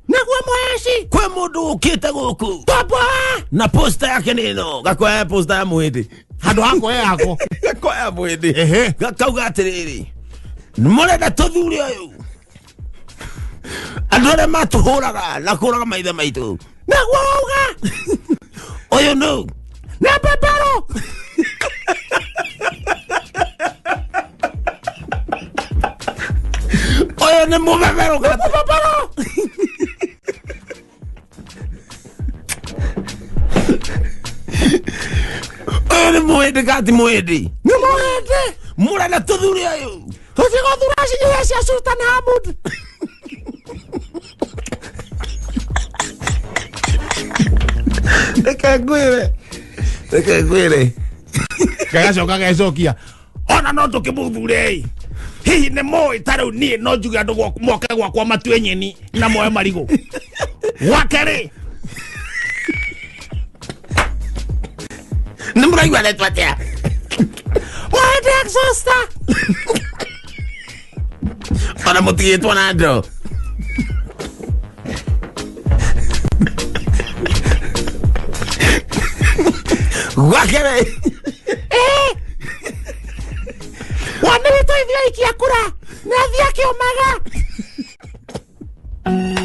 Nĩguo mweci. Kwĩ mũndũ ũkĩte gũkũ. Toboa. Na posta yake nĩ ĩno. Gakoya posta ya Mũhĩndĩ. Handũ hakwa yako. Gakoya Mũhĩndĩ. Gakauga atĩrĩrĩ. Mũrenda tũthure ũyũ. Andũ arĩa matũhũraga na kũraga maithe maitũ. Nĩguo wauga. Ũyũ nũ? Nĩ pepero. Ũyũ nĩ mũbebero. Mũbebero. Ũyũ nĩ Mũhĩndĩ gati Mũhĩndĩ. Nĩ Mũhĩndĩ. Mũrenda tũthure ũyũ. Tũtigũthura cinyuĩ cia Sultan Hamud. Reke ngwire. Reke ngwire. Gagacoka gecokia ona no tukimuthure hihi nĩ moĩ ta rĩu niĩ no njuge andũ moke gwakwa matue nyeni na moe marigũ gwake rĩ nĩ mũraigua aretwo atĩa Wende exhauster ona mũtigĩtwo na andũ gwake rĩ wane witũ ithuĩ aikia kura nĩ athiĩ akĩũmaga.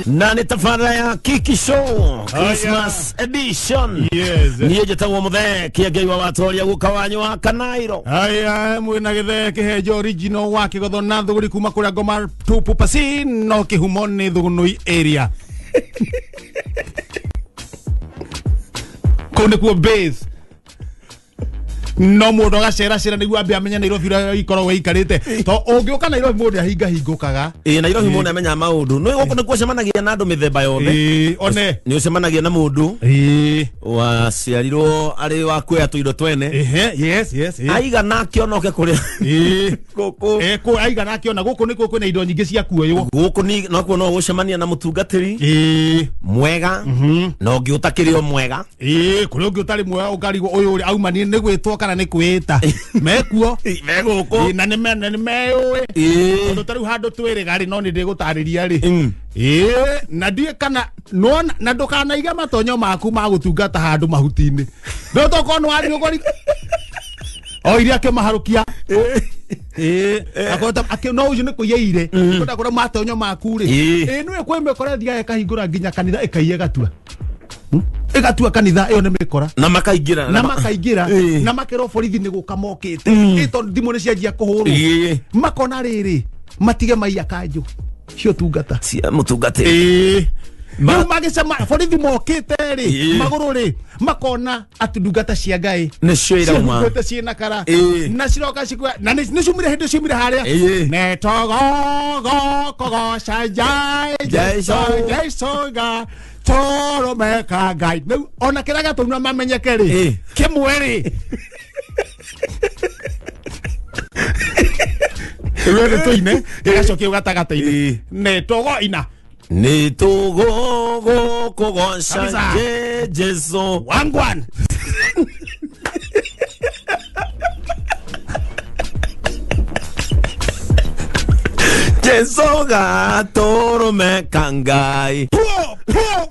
Na nĩ tabarĩra ya Kiki Show Christmas edition. Yes. Niĩ njĩtagwo Mũthee Kĩengei wa Watoria guka wanyu wa Kanairo. Aya mwĩna gĩthee kĩhenjo original wa kĩgotho na thũgũri kuma kũrĩa ngoma tupu pasi no kĩhumo nĩ Thũgũnũi area. Kũu nĩkuo base. No mũndũ agaceracera nĩguo ambe amenye Nairobi ũrĩa ikoragwo ĩikarĩte to ũngĩũka Nairobi mũndũ ahingahingũkaga. Ĩĩ Nairobi mũndũ amenya maũndũ nĩ gũkũ nĩkuo ũcemanagia na andũ mĩthemba yothe. Ĩĩ one nĩ ũcemanagia na mũndũ ĩĩ waciarirwo arĩ wa kuoya tũindo twene. Ehe, yes yes. Aigana akĩonoke kũrĩa ĩĩ gũkũ ĩĩ aigana akĩona gũkũ nĩkuo kwĩna indo nyingĩ cia kuoywo. Gũkũ nokuo no ũcemania na mũtungatĩri ĩĩ mwega na ũngĩ ũtakĩrĩ o mwega. Ĩĩ kũrĩ ũngĩ ũtarĩ mwega ũkarigwo ũyũ ũrĩa auma nĩ gwĩtwo kana nĩ kwĩĩta mekuo me gũkũ na nĩ meyũĩ tondũ ta rĩu handũ twĩrĩga rĩ no nĩ ndĩgũtarĩria rĩ. Ĩĩ na ndiĩ kana na ndũkanaige matonyo maku ma gũtungata handũ mahuti-inĩ no tokorwo nĩ wathiĩ ũkori o iria akĩmaharũkia. Ĩĩ akona no ũcio nĩ kũiya ire kwenda kũrĩa matonyo maku rĩ. Ĩĩ nĩwe kwĩ mĩkora ĩthiaga ĩkahingũra nginya kanitha ĩkaiya ĩgatua ĩgatua kanitha ĩyo nĩ mĩkora na makaingĩra na makaingĩra na makerwo borithi nĩ gũka mokĩte ĩ tondũ thimũ nĩ cianjia kũhũrwo makona rĩrĩ matige maiya kanjũ cio tungata cia mũtungatĩri. Ĩĩ rĩu magĩcema borithi mokĩte rĩ magũrũ rĩ makona atĩ ndungata cia Ngai nĩcio irauma ciĩna kara na ciroka cikua na nĩ ciumire hĩndĩ ciumire harĩa nĩ tũgũkũgoca Jesũ ga tũrũmeka Ngai. Rĩu ona kĩrĩa gĩatũmire mamenyeke rĩ kĩmwe rĩ rĩu nĩ tũine gĩgacokia gatagatĩ-inĩ nĩ tũgoina nĩ tũgũkũgoca Jesũ wangwan. Jesũ gatũrũmeka Ngai. Puo puo.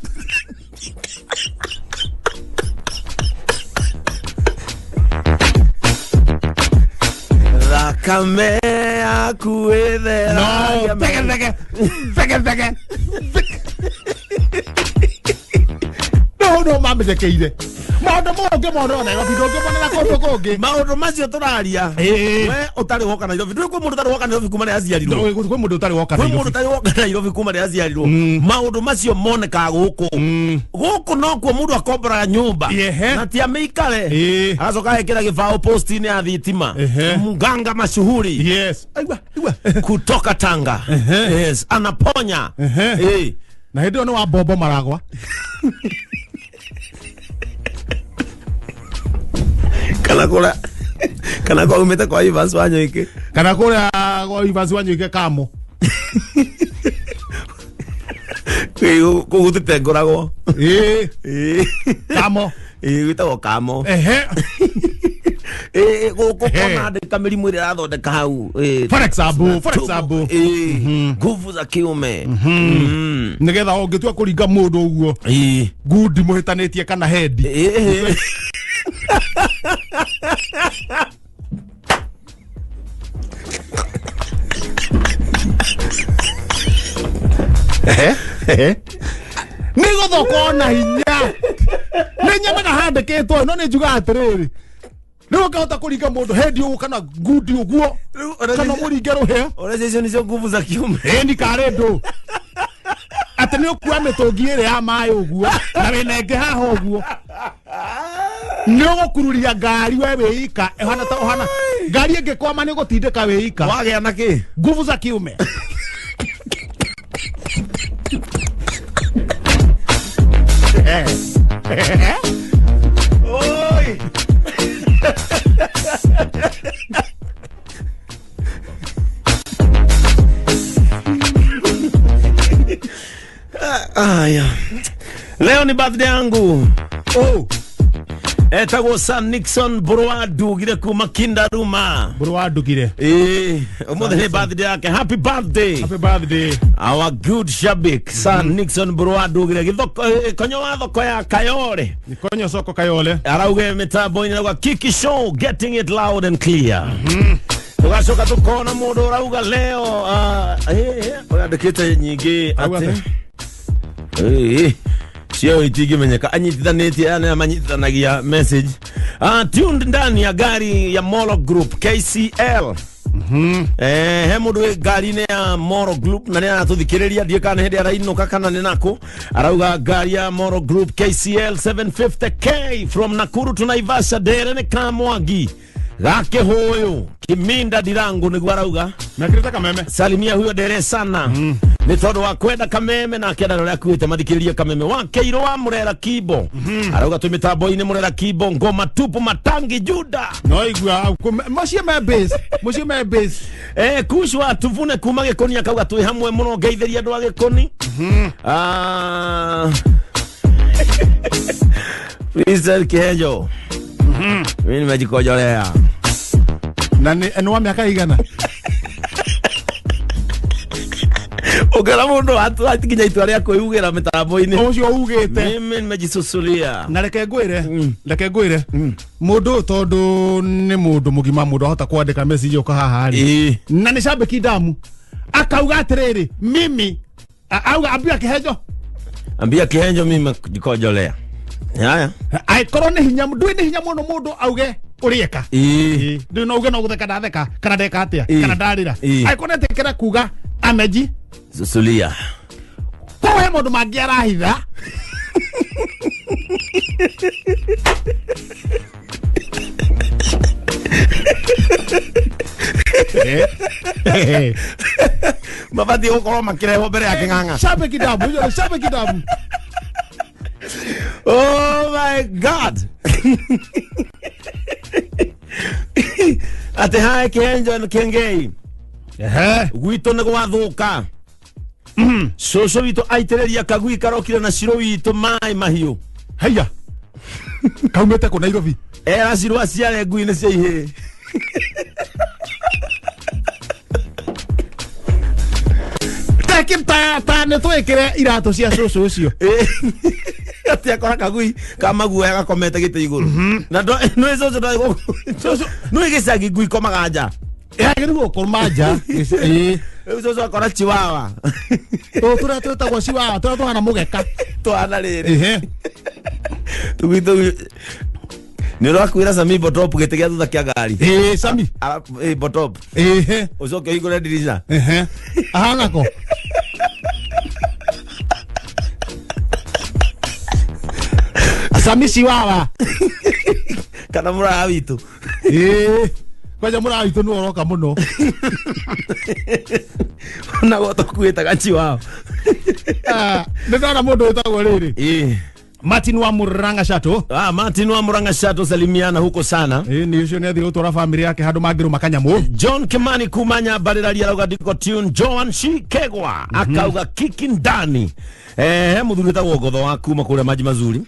Thakame yaku ĩtheragia. No tege tege tege tege no no mamenyekeire maũndũ mangĩ mona Nairobi ndũngĩmonera kũndũ kũngĩ. Maũndũ macio tũraria we ũtarĩ woka Nairobi ndũĩ kwĩ mũndũ ũtarĩ woka Nairobi kuma rĩrĩa aciarirwo. Kwĩ mũndũ ũtarĩ woka Nairobi kwĩ mũndũ ũtarĩ woka Nairobi kuma rĩrĩa aciarirwo. Maũndũ macio monekaga gũkũ gũkũ nokuo mũndũ akomboraga nyũmba na ti amĩikare agacoka agekĩra gĩbaũ post-inĩ ya thitima mganga mashuhuri. Yes. Aigua aigua kutoka Tanga. Yes, anaponya. Na hĩndĩ ĩyo nĩ wa mbombo maragwa kana kũrĩa kana kwa umĩte kwa Evans Wanyoike kana kũrĩa kwa Evans Wanyoike kamo kũu gũtitengũragwo. Ĩĩ kamo ĩĩ gwĩtagwo kamo. Ehe ĩĩ gũkũ kona andĩka mĩrimũ ĩrĩa ĩrathondeka hau. For example, for example ĩĩ nguvu za kiume nĩgetha ũngĩtua kũringa mũndũ ũguo ngundi mũhĩtanĩtie kana hendi. Ĩĩ Nĩ gũthokwo na hinya nĩ nyonaga handĩkĩtwo no nĩ njugaga atĩrĩrĩ rĩu ũngĩhota kũringa mũndũ hendi ũguo kana ngundi ũguo kana mũringe rũhĩa ũrĩa icio nĩcio nguvu za kiume. Ĩĩ ni karĩ ndũ atĩ nĩ ũkua mĩtũngi ĩrĩ ya maĩ ũguo na wĩna ĩngĩ haha ũguo nĩ ũgũkururia ngari we wĩika ĩhana ta ũhana ngari ĩngĩkwama nĩ ũgũtindĩka wĩika wagĩa na kĩ nguvu za kiume. Haya, leo ni birthday yangu. Oh, etagwo Sam Nixon Burwa kuma Kindaruma. Burwa Ndugire. Umuthi ni birthday yake. Happy birthday. Happy birthday. Our good shabik Sam Nixon Burwa Ndugire githoko konyo wa thoko ya Kayole. Konyo soko Kayole. Arauge mitambo-inĩ rauga Kiki Show, getting it loud and clear. Tugacoka tukona mundu urauga leo urandikite nyingi ati cio itingĩmenyeka anyitithanĩtie aya manyitithanagia message. Tuned ndani ya gari ya Molo Group KCL. He mundu wĩ ngari-inĩ ya Molo Group na nĩ aratũthikĩrĩria, ndiĩ kana nĩ hĩndĩ arainũka kana nĩ nakũ. Arauga ngari ya Molo Group KCL 750K from Nakuru to Naivasha ndere nĩ Kamwangi gakĩhũyũ Kiminda Ndirangu nĩguo arauga. Mekĩrĩte kameme. Salimia huyo ndere sana. Nĩ tondũ wa kwenda kameme na akĩenda ũrĩa akuĩte mathikĩrĩrie kameme wa Keiro wa Murera Kibo. Arauga twĩ mĩtambo-inĩ Murera Kibo ngoma tupu matangi Juda. No igua mũciĩ me base, mũciĩ me base. Kushwa tuvune kuma Gĩkoni akauga twĩ hamwe mũno, ngeithĩria andũ a Gĩkoni. Freestyle Kihenjo. Mimi nimejikojolea. Na nĩ wa mĩaka igana? Ũngĩra mũndũ atikinya itua rĩa kwĩugĩra mĩtambo-inĩ. Ũcio ugĩte. Mimi nimejisusulia. Na reke ngwĩre, reke ngwĩre. Mũndũ tondũ nĩ mũndũ mũgima, mũndũ ahota kwandĩka message ũka haha rĩ. Na nĩ shabiki damu. Akauga atĩrĩrĩ, mimi auga ambia Kihenjo. Ambia Kihenjo mimi kujikojolea. Haya. Aikorwo nĩ hinya, ndũĩ nĩ hinya mũno mũndũ auge ũrĩeka. Ndũĩ no uge no gũtheka ndatheka kana ndeka atĩa kana ndarĩra. Aikorwo nĩetĩkĩra kuga ameji susulia. Kwa he mũndũ mangĩ arahitha. Mabatiĩ gũkorwo makĩrehwo mbere ya kĩng'ang'a. Shabiki damu, shabiki damu. Oh my God. Ate hae Kihenjo na Kengei. Gwitũ nĩ gwathũka. Cũcũ witũ aitĩrĩria kagui karokire na ciro witũ maĩ mahiũ. Haiya. Kaumĩte kũ Nairobi? Era ciro aciare ngui nĩ cia ihĩĩ. Ta nĩ twĩkĩre iratũ cia cũcũ ũcio. Ati akora kagui kamaguoya gakomete gĩtĩ igũrũ. Na nĩ cũcũ cũcũ nĩ gĩcagi ngui komaga nja. Yagĩrĩirwo gũkoma nja. Rĩu cũcũ akora chiwawa. Tũrĩa twĩtagwo chiwawa, tũrĩa tũhana mũgeka. Tũhana rĩrĩ. Tũgui nĩ ũrakuĩra Sami botop gĩtĩ gĩa thutha kĩa ngari. Sami. Botop. Ũcoke ũhingũre ndirica. Ahana ko. Sami chiwawa. Kana mũraya witũ. Kwanja mũraya witũ nĩwe ũroka mũno. Ona gũtũkuĩtaga chiwawa. Nĩ ndona mũndũ wĩtagwo rĩrĩ. Martin wa Murang'a Shato. Martin wa Murang'a Shato, salimiana huko sana. Ni ucio ni athire gutwara family yake handu mangiruma kanyamu. John Kimani kumanya bariraria arauga ndiko tune. Joan Shikegwa akauga kiki ndani. Muthuri wĩtagwo Ngotho wa kuma kuria Maji Mazuri.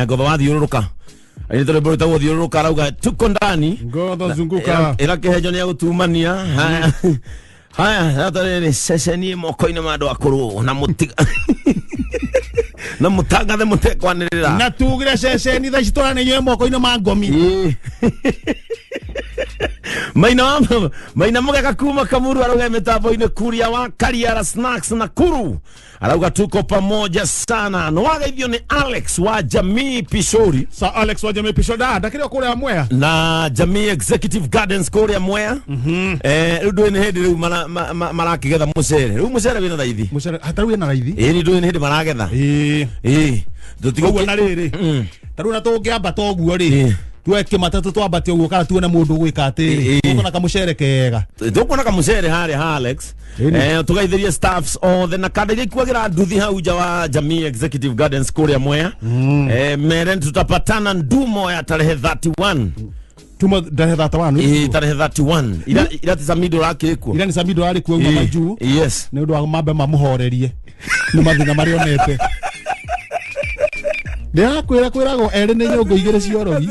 Ngotho wa thiũrũrũka. Aini tondũ wĩtagwo thiũrũrũka arauga tuko ndani. Ngotho zunguka. Ĩra Kĩhenjo nĩ agũtumania. Haya, atarĩ ceceni moko-inĩ ma andũ akũrũ na mũtiga na mũtangathe mũtekwanĩrĩra. Na tugire ceceni thaa ici tũranĩirio moko-inĩ ma ngomi. Maina mũgeka kuma Kamuru arauga mĩtambo-inĩ Kuria wa Kariara Snacks Nakuru. Arauga tuko pamoja sana. Nĩwageithio nĩ Alex wa Jamii Pishori. Sa Alex wa Jamii Pishori ndakĩrĩ o kũrĩa Mwea. Na Jamii Executive Gardens kũrĩa Mwea. Rĩu ndũĩ nĩ hĩndĩ rĩu marakĩgetha mũcere. Rĩu mũcere wĩna raithi. Mũcere hatarĩ wĩna raithi. Ĩĩ ndũĩ nĩ hĩndĩ maragetha. Ũguo na rĩrĩ. Ta rĩu na tũngĩambata ũguo rĩ. Tuweke matatu twambate ũguo kana tuone mũndũ gwĩka atĩrĩ. Tũkuona kamũcere kega. Tũkuona kamũcere harĩa ha Alex. Tũgeithĩrie staffs othe na kanda iria ikuagĩra nduthi hau nja wa Jamii Executive Gardens kũrĩa Mwea. Mere tutapatana Ndumo ya tarehe 31. Tumo tarehe 31. Tarehe 31. Ira ti Samido rakĩrĩ kuo. Ira ni Samido arĩ kuo uma majuu. Yes. Nĩ ũndũ wa mambe mamũhorerie. Nĩ mathĩna marĩa onete. Ndĩrakwĩra kwĩragwo erĩ nĩ nyũngũ igĩrĩ cia ũrogi.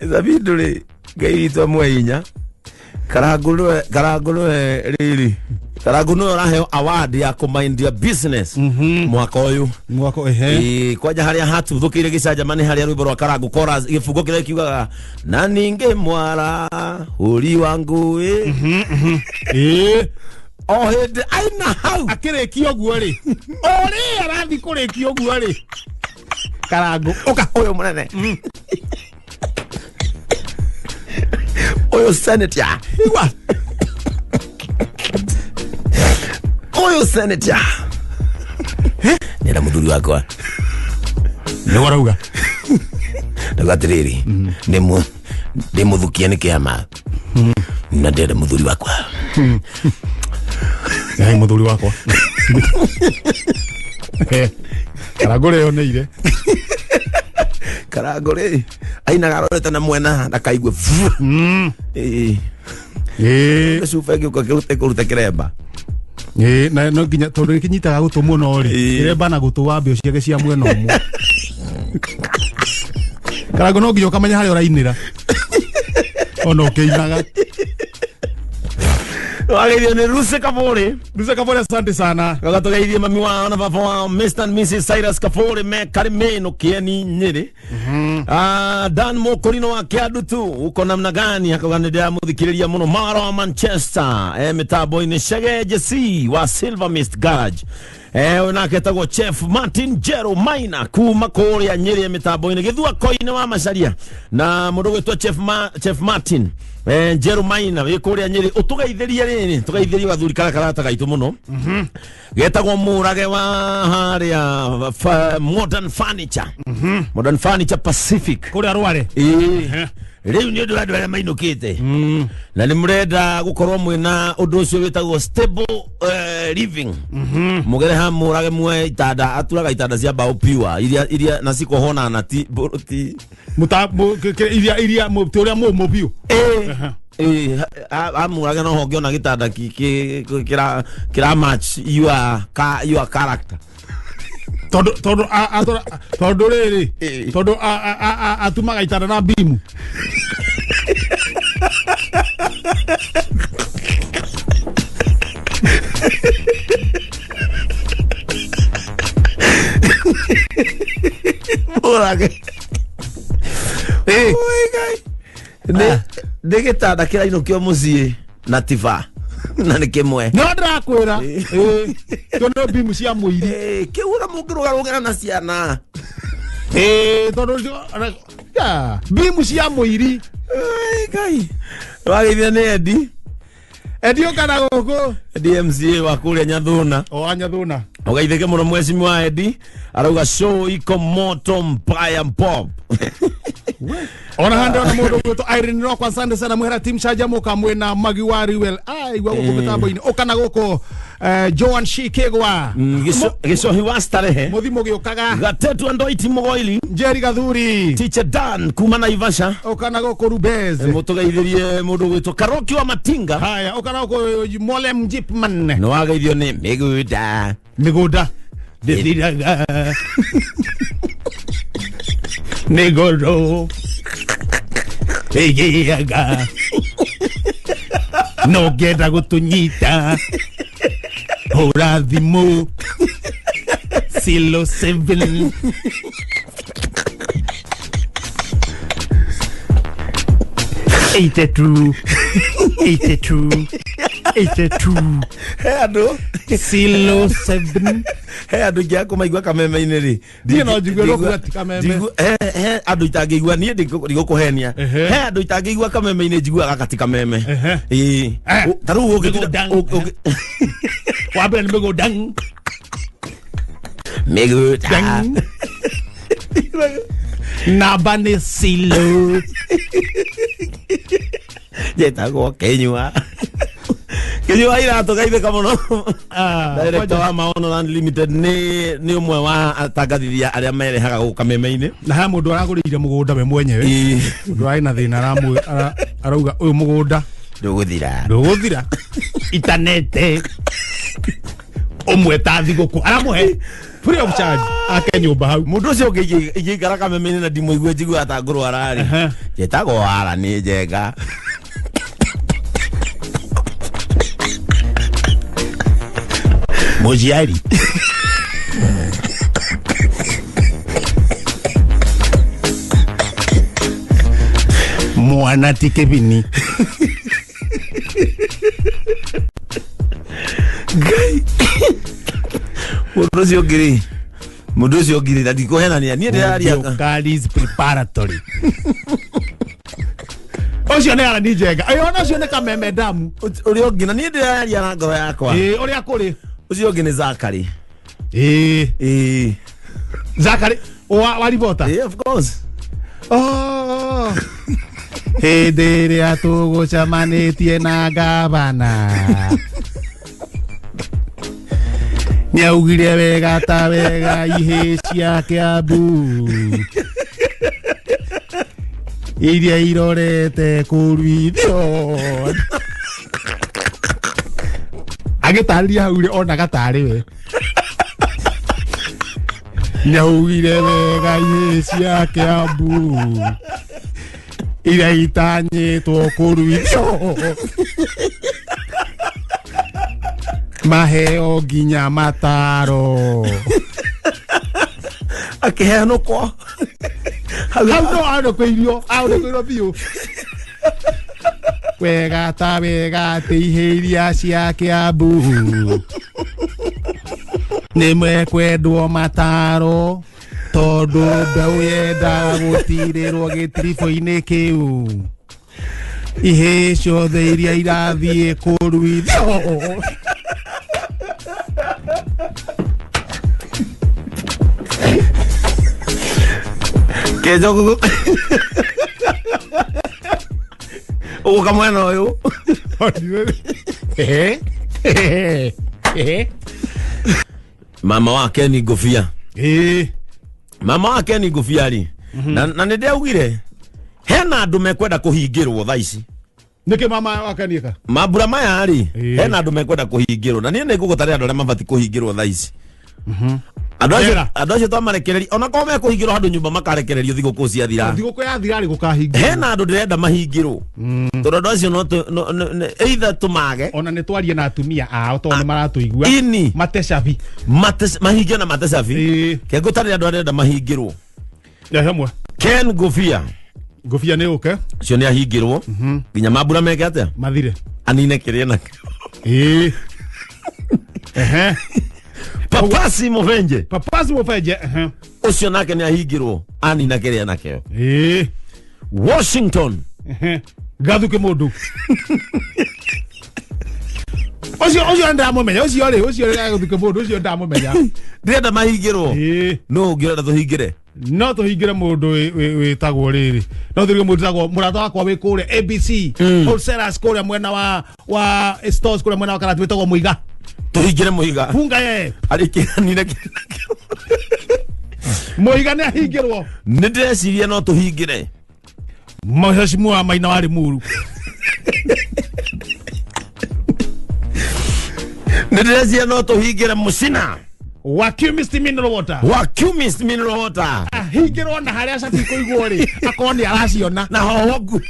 Zabindu rĩ Ngai witũ amwe hinya. Karangu nĩwe rĩrĩ. Karangu nĩwe ũraheo award ya kũmind your business mwaka ũyũ. Mwaka ehe. Kwanja harĩa hatuthũkĩire gĩcanjama nĩ harĩa rwĩmbo rwa Karangu chorus gĩbungo kĩrĩa kiugaga na ningĩ mwara hũri wa ngũĩ. O hĩndĩ aina hau akĩrĩkia ũguo rĩ ũrĩ arathi kũrĩkia ũguo rĩ Karangu ũka ũyũ mũnene ũyũ senator igua ũyũ senator nĩenda mũthuri wakwa nĩguo arauga ndauga atĩrĩrĩ ndĩmũthukie nĩ kĩama na ndĩrenda mũthuri wakwa. Ngai mũthuri wakwa. Karangu rĩ oneire. Karangu rĩ ainaga arorete na mwena ndakaigue. Cuba ĩngĩũka kĩrute kĩremba. Na no nginya tondũ gĩkĩnyitaga gũtũ mũno rĩ kĩremba na gũtũ wa mbĩũ ciake cia mwena ũmwe. Karangu no nginya ũkamenya harĩa ũrainĩra ona ũkĩinaga. Wageithio nĩ Ruse Kabore. Ruse Kabore asante sana. Gagatugeithie mami wao na baba wao Mr and Mrs Cyrus Kabore me Karimeno Kieni Nyeri. Dan Mokorino wa Kiadutu uko namna gani akauga nĩ ndĩramũthikĩrĩria mũno Mara wa Manchester mĩtambo-inĩ Chege Jesse wa Silver Mist Garage. Ũyũ nake etagwo Chef Martin Jero Maina kuma kũrĩa Nyeri mĩtambo-inĩ Gĩthua koine wa Macaria na mũndũ gwĩtwo Chef Martin Jero Maina wĩ kũrĩa Nyeri ũtũgeithĩrie rĩrĩ tũgeithĩrie gathuri karĩa karata gaitũ mũno getagwo Mũrage wa harĩa Modern Furniture. Modern Furniture Pacific kũrĩa Rware. Rĩu nĩ ũndũ wa andũ arĩa mainũkĩte na nĩ mũrenda gũkorwo mwĩna ũndũ ũcio wĩtagwo stable living. Mũgere ha Mũrage mwe itanda aturaga itanda cia mbao pure iria na cikohona na ti iria ũrĩa mũmũ biũ. Amũrage no ho ngĩona gĩtanda kĩra match your character. Tondũ tondũ rĩrĩ tondũ atumaga itanda na bimu. Mũrage. Nĩ gĩtanda kĩrainũkio mũciĩ na tiba na nĩ kĩmwe. No ndĩrakwĩra tondũ bimu cia mũiri kĩu ũrĩa mũngĩrũgarũgĩra na ciana tondũ bimu cia mũiri. Ngai wageithia nĩ Eddie. Eddie ũkana gũkũ Eddie MCA wa kũrĩa Nyathuna. O Nyathuna ũgeithĩke mũno mheshimiwa Eddie arauga show iko moto mbaya pop. Ona hande ona mũndũ gwĩtwo Irene Rock asante sana mwera team Shaja muka mwena Magi wa Riwel aigua gũkũ mĩtambo-inĩ ũkana gũkũ Joan Shikegwa Gĩcohi wa Starehe mũthimo gĩũkaga Gatetu Andoiti Mũgoili Njeri Gathuri Teacher Dan kuma Naivasha ũkana gũkũ Rubez mũtũgeithĩrie mũndũ gwĩtwo Karoki wa Matinga haya ũkana gũkũ Molem Jipman nĩ wageithio nĩ Mĩgũnda Mĩgũnda ndĩthiraga Nĩgoro ĩgĩaga no ngenda gũtũnyita hũra thimũ 07 82 82 82 he andũ 07 he andũ ingĩ akũmaigua kameme-inĩ rĩ Niĩ no njigue no kuga ti kameme. He andũ itangĩigua niĩ ndigũkũhenia he andũ itangĩigua kameme-inĩ njiguaga gaka ti kameme. Ĩĩ ta rĩu ũngĩtinda wa mbere nĩ mĩgũnda mĩgũnda namba nĩ silo njĩtagwo Kĩnyua Kĩnyua iratũ geithĩka mũno. Director wa Maono Land Limited nĩ ũmwe wa atangathithia arĩa merehaga gũkũ kameme-inĩ na he mũndũ aragũrĩire mũgũnda we mwenyewe mũndũ arĩ na thĩna arauga ũyũ mũgũnda ndũgũthira ndũgũthira itanete Ũmwe ta thigũkũ aramũhe free of charge ake nyũmba hau. Mundu ucio ungi ingĩikara kameme-inĩ na ndimũigue njiguaga ta ngũrwara rĩ, njĩtagwo wara nĩ njenga. Mũciari mwana ti kĩbini. Ngai, mundu ucio ũngĩ rĩ, mundu ucio ũngĩ rĩ, na ndikũhenania niĩ ndĩraria College preparatory ũcio nĩ ara ni njenga ĩyo ona ũcio nĩ kameme damu ũrĩa ũngĩ, na niĩ ndĩraria na ngoro yakwa. Ĩĩ, ũrĩa kũrĩ ũcio ũngĩ nĩ Zakari. Ĩĩ. Ĩĩ. Zakari wa ribota. Ĩĩ, of course. Oh. Hĩndĩ ĩrĩa tũgũcemanĩtie na gavana nĩaugire wega ta wega ihĩ cia Kiambu iria irorete kũruithio. Agĩtarĩria hau rĩ, onaga tarĩ we. Nĩaugire wega ihĩ cia Kiambu iria itanyĩtwo kũruithio maheo nginya mataro. Akĩheanũkwo hau no anũkĩirio, anũkĩirio biũ wega ta wega atĩ ihĩ iria cia Kiambu nĩ mekwendwo mataro tondũ mbeũ yendaga gũtirĩrwo gĩtiribũ-inĩ kĩu. Ihĩ ciothe iria irathiĩ kũruithio. Kejo ũgũka mwena ũyũ. Mama wake ni ngũbia. Mama wake ni ngũbia rĩ, na nĩ ndĩaugire hena andũ mekwenda kũhingĩrwo thaa ici. Nĩkĩ mama wake nĩka? Mambura maya rĩ, hena andũ mekwenda kũhingĩrwo na niĩ nĩ ngũgũtarĩra andũ arĩa mabatiĩ kũhingĩrwo thaa ici. Andũ acio twamarekereria onakorwo mekũhingĩrwo handũ nyũmba makarekererio thigũkũ ciathira. Thigũkũ yathira rĩ gũkahingĩrwo. Hena andũ ndĩrenda mahingĩrwo tondũ andũ acio no either tũmage ona nĩ twarie na atumia ao tondũ nĩ maratũigua. Ini matecabi mahingio na matecabi. Ke ngũtarĩria andũ arĩa ndĩrenda mahingĩrwo. Hamwe Ken Ngũbia. Ngũbia nĩ ũke ũcio nĩ ahingĩrwo nginya mambura meke atĩa mathire anine kĩrĩa nakĩo. Ĩĩ. Ehe. Papasi Mũbenje. Papasi Mũbenje. Ũcio nake nĩ ahingĩrwo anina kĩrĩa nakĩo. Ĩĩ. Washington. Gathuke mũndũ. Ũcio ũcio ndamũmenya, ũcio rĩ, ũcio rĩ gathuke mũndũ, ũcio ndamũmenya. Ndĩrenda mahingĩrwo. Ĩĩ. No ũngĩrenda tũhingĩre? No tũhingĩre mũndũ wĩtagwo rĩrĩ. No tũhingĩre mũndũ wĩtagwo mũrata wakwa wĩ kũrĩa ABC Wholesalers kũrĩa mwena wa stores kũrĩa mwena wa Karatu wĩtagwo Mũiga. Tũhingĩre Mũiga. Funga ye. Arĩkĩranire kĩrĩa nakĩo. Mũiga nĩ ahingĩrwo. Nĩ ndĩreciria no tũhingĩre. Mheshimiwa Maina wa Limuru. Nĩ ndĩreciria no tũhingĩre Mũcina wa Chemist Mineral Water. Wa Chemist Mineral Water. Ahingĩrwo na harĩa cabi kũigwo rĩ, akorwo nĩ araciona. Na hoho ngui.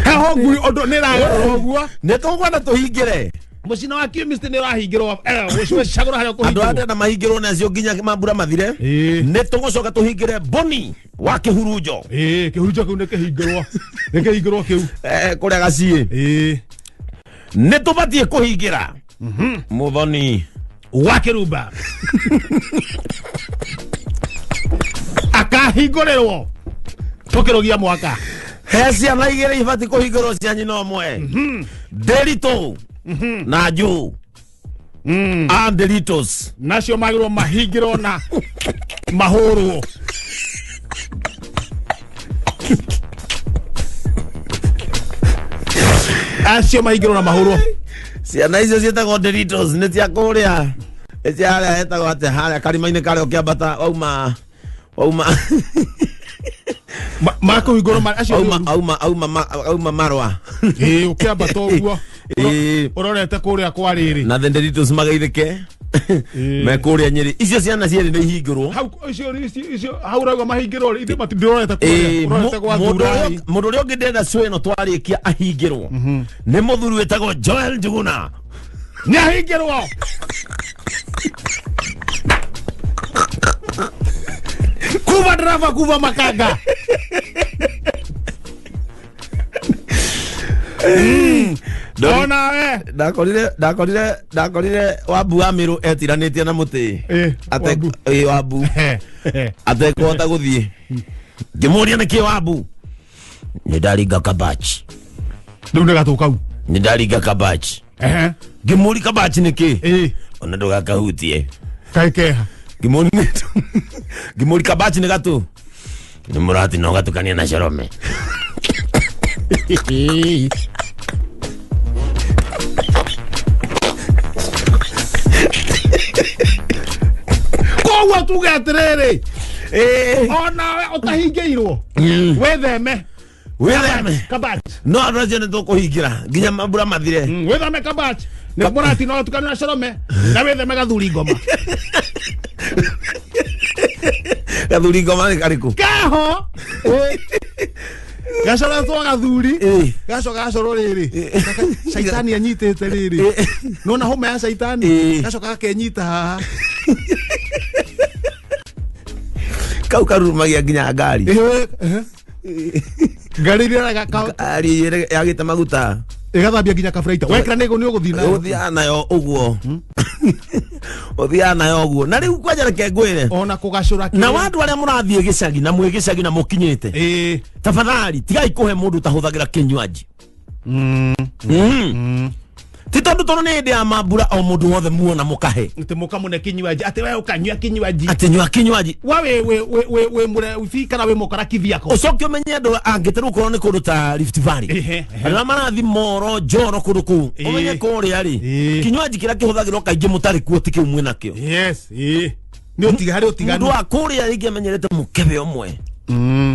Heho ngui ũndũ nĩ ĩragarũrwo ũguo. Nĩ tũkwenda tũhingĩre. Mũcina wa Chemist nĩ ũrahingĩrwo. Ũcagũra harĩa ũkũhingĩrwo. Andũ arĩa ndĩrenda mahingĩrwo nĩ acio nginya mambura mathire. Nĩ tũgũcoka tũhingĩre Boni wa Kĩhurunjo. Ĩĩ, Kĩhurunjo kĩu nĩ kĩhingĩrwo. Nĩ kĩhingĩrwo kĩu. Kũrĩa gaciĩ. Ĩĩ. Nĩ tũbatiĩ kũhingĩra Mũthoni wa Kĩrumba. Akahingũrĩrwo tũkĩrũgia mwaka. He ciana igĩrĩ ibatiĩ kũhingũrwo cia nyina ũmwe. Nderitu na Njũ. Anderitos. Nacio magĩrĩirwo mahingĩrwo na mahũrwo. Acio mahingĩrwo na mahũrwo. Ciana icio ciĩtagwo Doritos nĩ cia kũrĩa, nĩ cia harĩa hetagwo atĩa harĩa karima-inĩ karĩa ũkĩambata wauma wauma Makũhingũrwo acio auma marwa ĩĩ ũkĩambata ũguo ũrorete kũrĩa kwa rĩrĩ na the Nderitus magaithĩke me kũrĩa Nyĩrĩ icio ciana cierĩ nĩ ihingũrwo hau icio hau ũrauga mahingĩrwo ithuĩ matindirorete kũrĩa ũrorete gwa Thurai mũndũ ũrĩa ũngĩ ndĩrenda show ĩno twarĩkia ahingĩrwo nĩ mũthuri wĩtagwo Joel Njuguna nĩ ahingĩrwo kuva driver kuva makanga Ona we ndakorire Wambu wa Mĩrũ etiranĩtie na mũtĩ Wambu atekũhota gũthiĩ ngĩmũria nĩkĩ Wambu nĩ ndaringa kabachi rĩu nĩ gatũ kau nĩ ndaringa kabachi ngĩmũria kabachi nĩkĩ ona ndũgakahutie kaĩ keha ngĩmũria kabachi nĩ gatũ nĩ mũrati no gatukania na Sharome koguo tuge atĩrĩrĩ onawe ũtahingĩirwo wĩtheme kabachi no andũ acio nĩ tũkũhingĩra nginya mambura mathire wĩtheme kabachi nĩ mũrati no gatukania na Sharome na wĩtheme gathuri ngoma gathuri ngoma nĩ karĩkũ keho gacoretwo gathuri gacoka gacorwo rĩrĩ caitani anyitĩte rĩrĩ nona homa ya caitani gacoka gakenyita haha kau karurumagia nginya ngari ngari iria yagĩte maguta ĩgathambia nginya kaburaita wekĩra nĩguo nĩ ũgũthiĩ nayo ũthiaga nayo ũguo ũthiaga nayo ũguo na rĩu kwanja reke ngwĩre ona kũgacũra na andũ arĩa mũrathiĩ gĩcagi na mwĩ gĩcagi na mũkinyĩte tafadhali tigai kũhe mũndũ ũtahũthagĩra kinywaji ti tondũ tondũ nĩ hĩndĩ ya mambura o mũndũ wothe muona mũkahe atĩ mũkamũne kinywaji atĩ we ũkanyua kinywaji atĩ nyua kinywaji wa wĩ mũrebi kana wĩ mũkora kivyako ũcoke ũmenye andũ angĩ tarĩu korwo nĩ kũndũ ta Rift Valley andũ arĩa marathiĩ Moro Njoro kũndũ kũu ũmenye kũrĩa rĩ kinywaji kĩrĩa kĩhũthagĩrwo kaingĩ mũtarĩ kuo ti kĩu mwĩnakĩo yes nĩ ũtiga harĩ ũtiganu mũndũ wa kũrĩa rĩngĩ amenyerete mũkebe ũmwe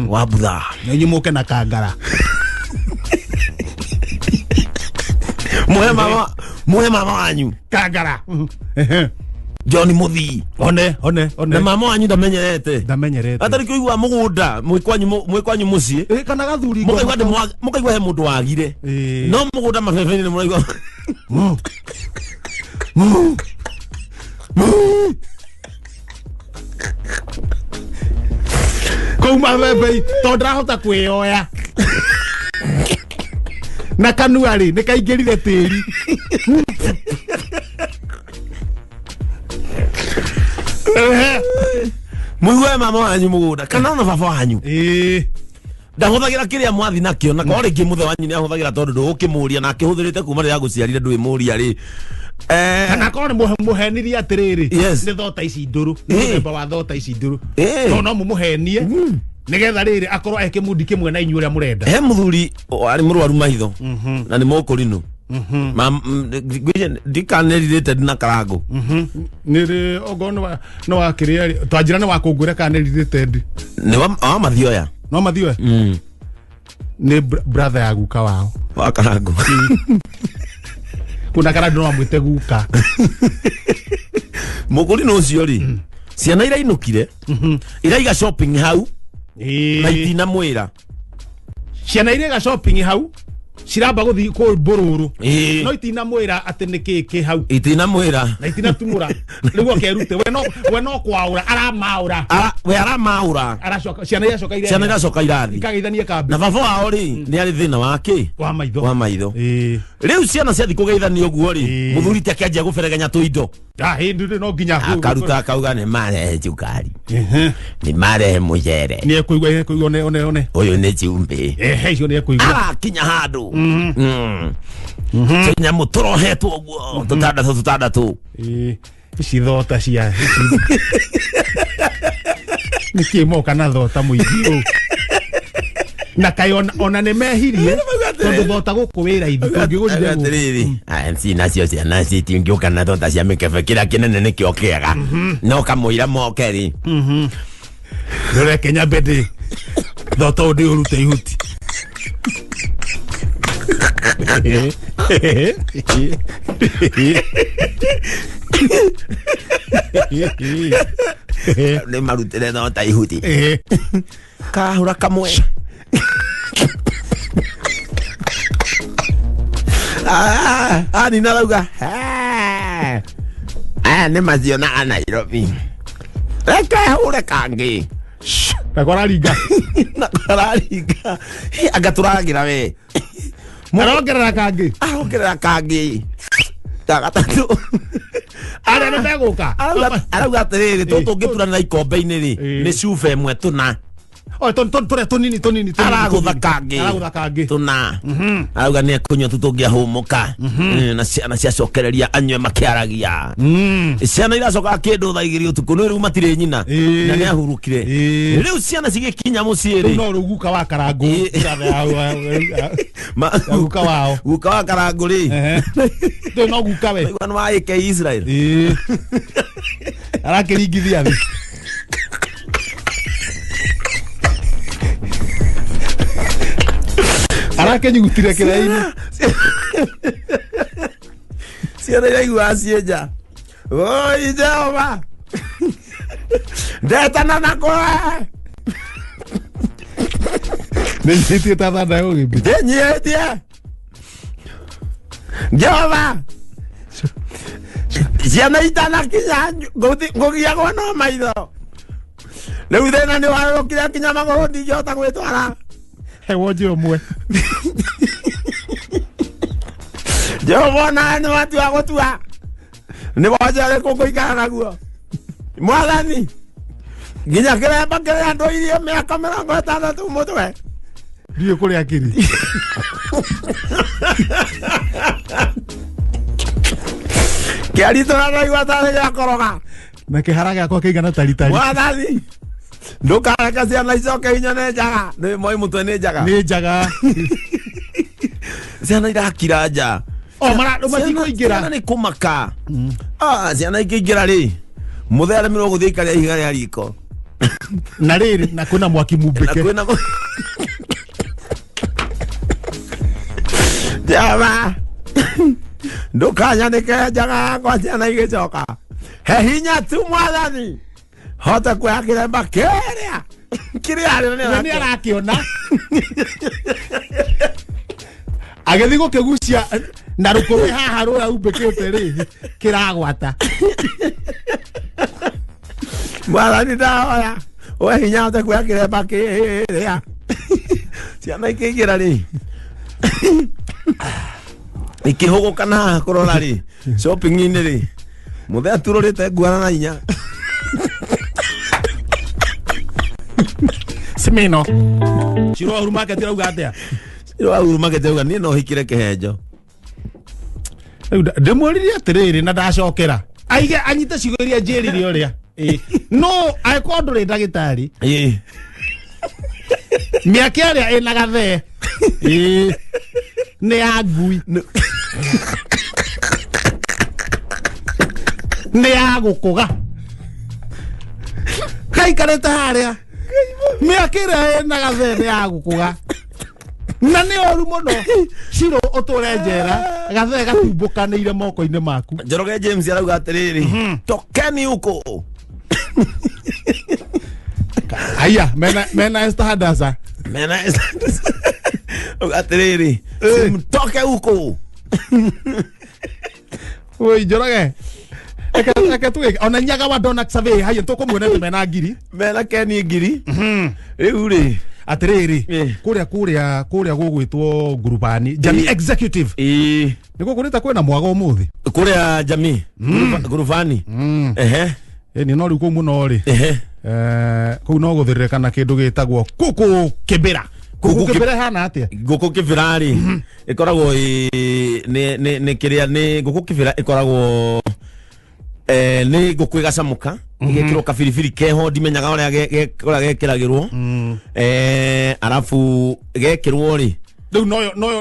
wa buthaa na inyuĩ mũke na kangara muhe mama wanyu kangara John Muthii one na mama wanyu ndamenyerete atarĩ kũigua mũgũnda mwĩ kwanyu mũciĩ kana gathuri mũkaigua he mũndũ wagire no mũgũnda mabebe-inĩ nĩ mũraigua kũu mabebe tondũ ndarahota kwĩyoya na kanua rĩ nĩ kaingĩrire tĩri mũigue mama wanyu mũgũnda kana ona baba wanyu ndahũthagĩra kĩrĩa mwathi nakĩo na korwo rĩngĩ mũthe wanyu nĩahũthagĩra tondũ ndũgũkĩmũria na akĩhũthĩrĩte kuma rĩrĩa agũciarire ndwĩmũria rĩ kana korwo nĩ mũhenirie atĩrĩrĩ nĩ thota ici ndũrũ nĩ mũthemba wa thota ici ndũrũ no no mũmũhenie nigetha rĩrĩ akorwo e kĩmundi kĩmwe na inyuĩ ũrĩa mũrenda he mũthuri arĩ mũrwaru maitho na nĩ mũkũrinũ ndikanĩrirĩte na karango nĩrĩ okorwo nĩ wa kĩrĩa twanjĩra nĩ wa kũngũre kana nĩ related nĩ wa mathioya no mathioya nĩ brother ya guka wao wa karango kuna karango no amwĩte guka mũkũrinũ ũcio rĩ ciana irainũkire iraiga shopping hau na itinamwĩra ciana iraiga shopping hau ciramba guthi ku mbururu no itinamwira ati ni ki ki hau itinamwira na itinatumura riu okerute we no kwaura aramaura we aramaura aracoka ciana iracoka irathi ciana iracoka irathi ikageithania kambi na baba wao ri ni ari thina wake wa maitho wa maitho riu ciana ciathi kugeithania uguo ri muthuri ti akianjia guberegenya tuindo hindi no nginya akaruta akauga ni marehe cukari ni marehe mucere ni ekuigua ekuigua one one one uyu ni chumbi ehe icio ni ekuigua arakinya handu tũnyamũ tũrohetwo ũguo tũtandatũ tũtandatũ ici thota cia nĩkĩ moka na thota mũingĩ ũũ na kaĩ ona nĩ mehirie tondũ thota gũkũ wĩ raithi tũngĩgũrire atĩrĩrĩ MC nacio ciana citingĩũka na thota cia mĩkebe kĩrĩa kĩnene nĩkĩo kĩega no kamũira moke rĩ reke nyambe ndĩ Thota å ndä å rute ihuti. Nä marutä re thota ihuti kahå ra kamwe. Anina rauga aya nä macionaga Nairobi, reke hå re kangä. Nako araringa. Na kararinga anga tå ragä ra we. Arongerera kangä. Arongerera kangä ta gatatå. Arĩa nĩ megũka. Arauga atä rä rä tå tå ngä turanä ikombe-inä rä nä cuba ĩmwe tũna. O tũrĩa tũnini tũnini tũnini. Aragũtha kangĩ. Aragũtha kangĩ. Tũna arauga nĩ ekũnyua tu tũngĩahũmũka na ciana ciacokereria anyue makĩaragia. Ciana iracoka kĩndũ thaa 2 ũtukũ nĩ rĩu matirĩ nyina na nĩ ahurũkire. Rĩu ciana cigĩkinya mũciĩ Rĩu rĩ no rĩu guka wa karangũ. Guka wao. Guka wa karangũ rĩ. Rĩu no guka we. Nĩ wa AK Israel. Arakĩringithia thĩ. Arakenyugutire kĩrĩa-inĩ. Ciana iraigua cienja oi Jehova ndetana na kwe. Nĩnyitĩte ta thanda ya ũgimbi. Ndĩnyihĩtie Jehova ciana itanakinya ngũgiagwo no maitho rĩu thĩna nĩ warũkire kinya magũrũ ndingĩhota gwĩtwara. He wonje ũmwe. Jehova nawe nĩ watua gũtua nĩ wonje ũrĩkũ ngũikara naguo mwathani nginya kĩremba kĩrĩa ndũirie mĩaka 60 mũtwe. Ndiũĩ kũrĩa kĩrĩ. Kĩaritũra ndaigua tarĩ gĩa koroga. Na kĩhara gĩakwa kĩigana taritari. Mwathani ndũkareke ciana icoke inyone njaga. Nĩ moi mũtwe nĩ njaga. Nĩ njaga. Ciana irakira nja. O mara matikũingĩra. Ciana nĩ kũmaka. Ciana ikĩingĩra rĩ mũthee aremirwo gũthiĩ ikaria ihiga rĩa riko. Na rĩrĩ na kwĩna mwaki Na mumbĩke. kwĩna Jehova ndũkanyanĩke njaga yakwa ciana igĩcoka. He hinya tu mwathani hote kuoya kĩremba kĩrĩa kĩrĩa arĩ We nĩ arakĩona. Agĩthiĩ gũkĩgucia na rũkũrĩ haha rũrĩa umbĩkĩte rĩ kĩragwata. Mwathani ndahoya we hinya hote kuoya kĩremba kĩrĩa. Ciana ikĩingĩra rĩ ikĩhũgũka na haha kũrora rĩ shopping-inĩ rĩ mũthee aturũrĩte nguana na inya. Simino. Ciro wa Uhuru Market rauga atĩa? Ciro wa Uhuru Market rauga niĩ no hikire kĩhenjo. Rĩu ndĩmwĩrire atĩrĩrĩ na ndacokera. Aige anyite ciugo iria njĩrire ũrĩa. No angĩkorwo ndũrĩ ndagĩtarĩ. Mĩaka ĩrĩa ĩna gathee. Nĩ ya ngui. Nĩ ya gũkũga. Kaikarĩte harĩa. Mĩaka ĩrĩa ĩna gathee nĩ ya gũkũga. Na nĩ ũru mũno Ciro ũtũre njera gathee gatumbũkanĩire moko-inĩ maku. Njoroge James arauga atĩrĩrĩ tokeni huko. Aya mena Esther Hadasa. Mena Esther auga atĩrĩrĩ simtoke huko. Oi Njoroge eke tuge ona nyaga wa Donald Survey hayo tũkũmuonete mena ngiri. Mena Keni ngiri. Rĩu rĩ atĩrĩrĩ kũrĩa kũrĩa gũgwĩtwo Ngurubani Jamii Executive. Nĩguo kũrĩta kwĩna mwago ũmũthĩ kũrĩa Jamii Ngurubani. Ehe. Ĩni no rĩu kũu mũno rĩ kũu no gũthĩrĩrĩkana kĩndũ gĩtagwo kũkũ kĩbĩra. Kũkũ kĩbĩra ĩhana atĩa? Ngũkũ kĩbĩra rĩ ĩkoragwo nĩ kĩrĩa nĩ ngũkũ kĩbĩra ĩkoragwo nĩ ngũkũ ĩgacamũka ĩgekĩrwo kabiribiri keho ndimenyaga ũrĩa gekĩragĩrwo arabu gekĩrwo rĩ rĩu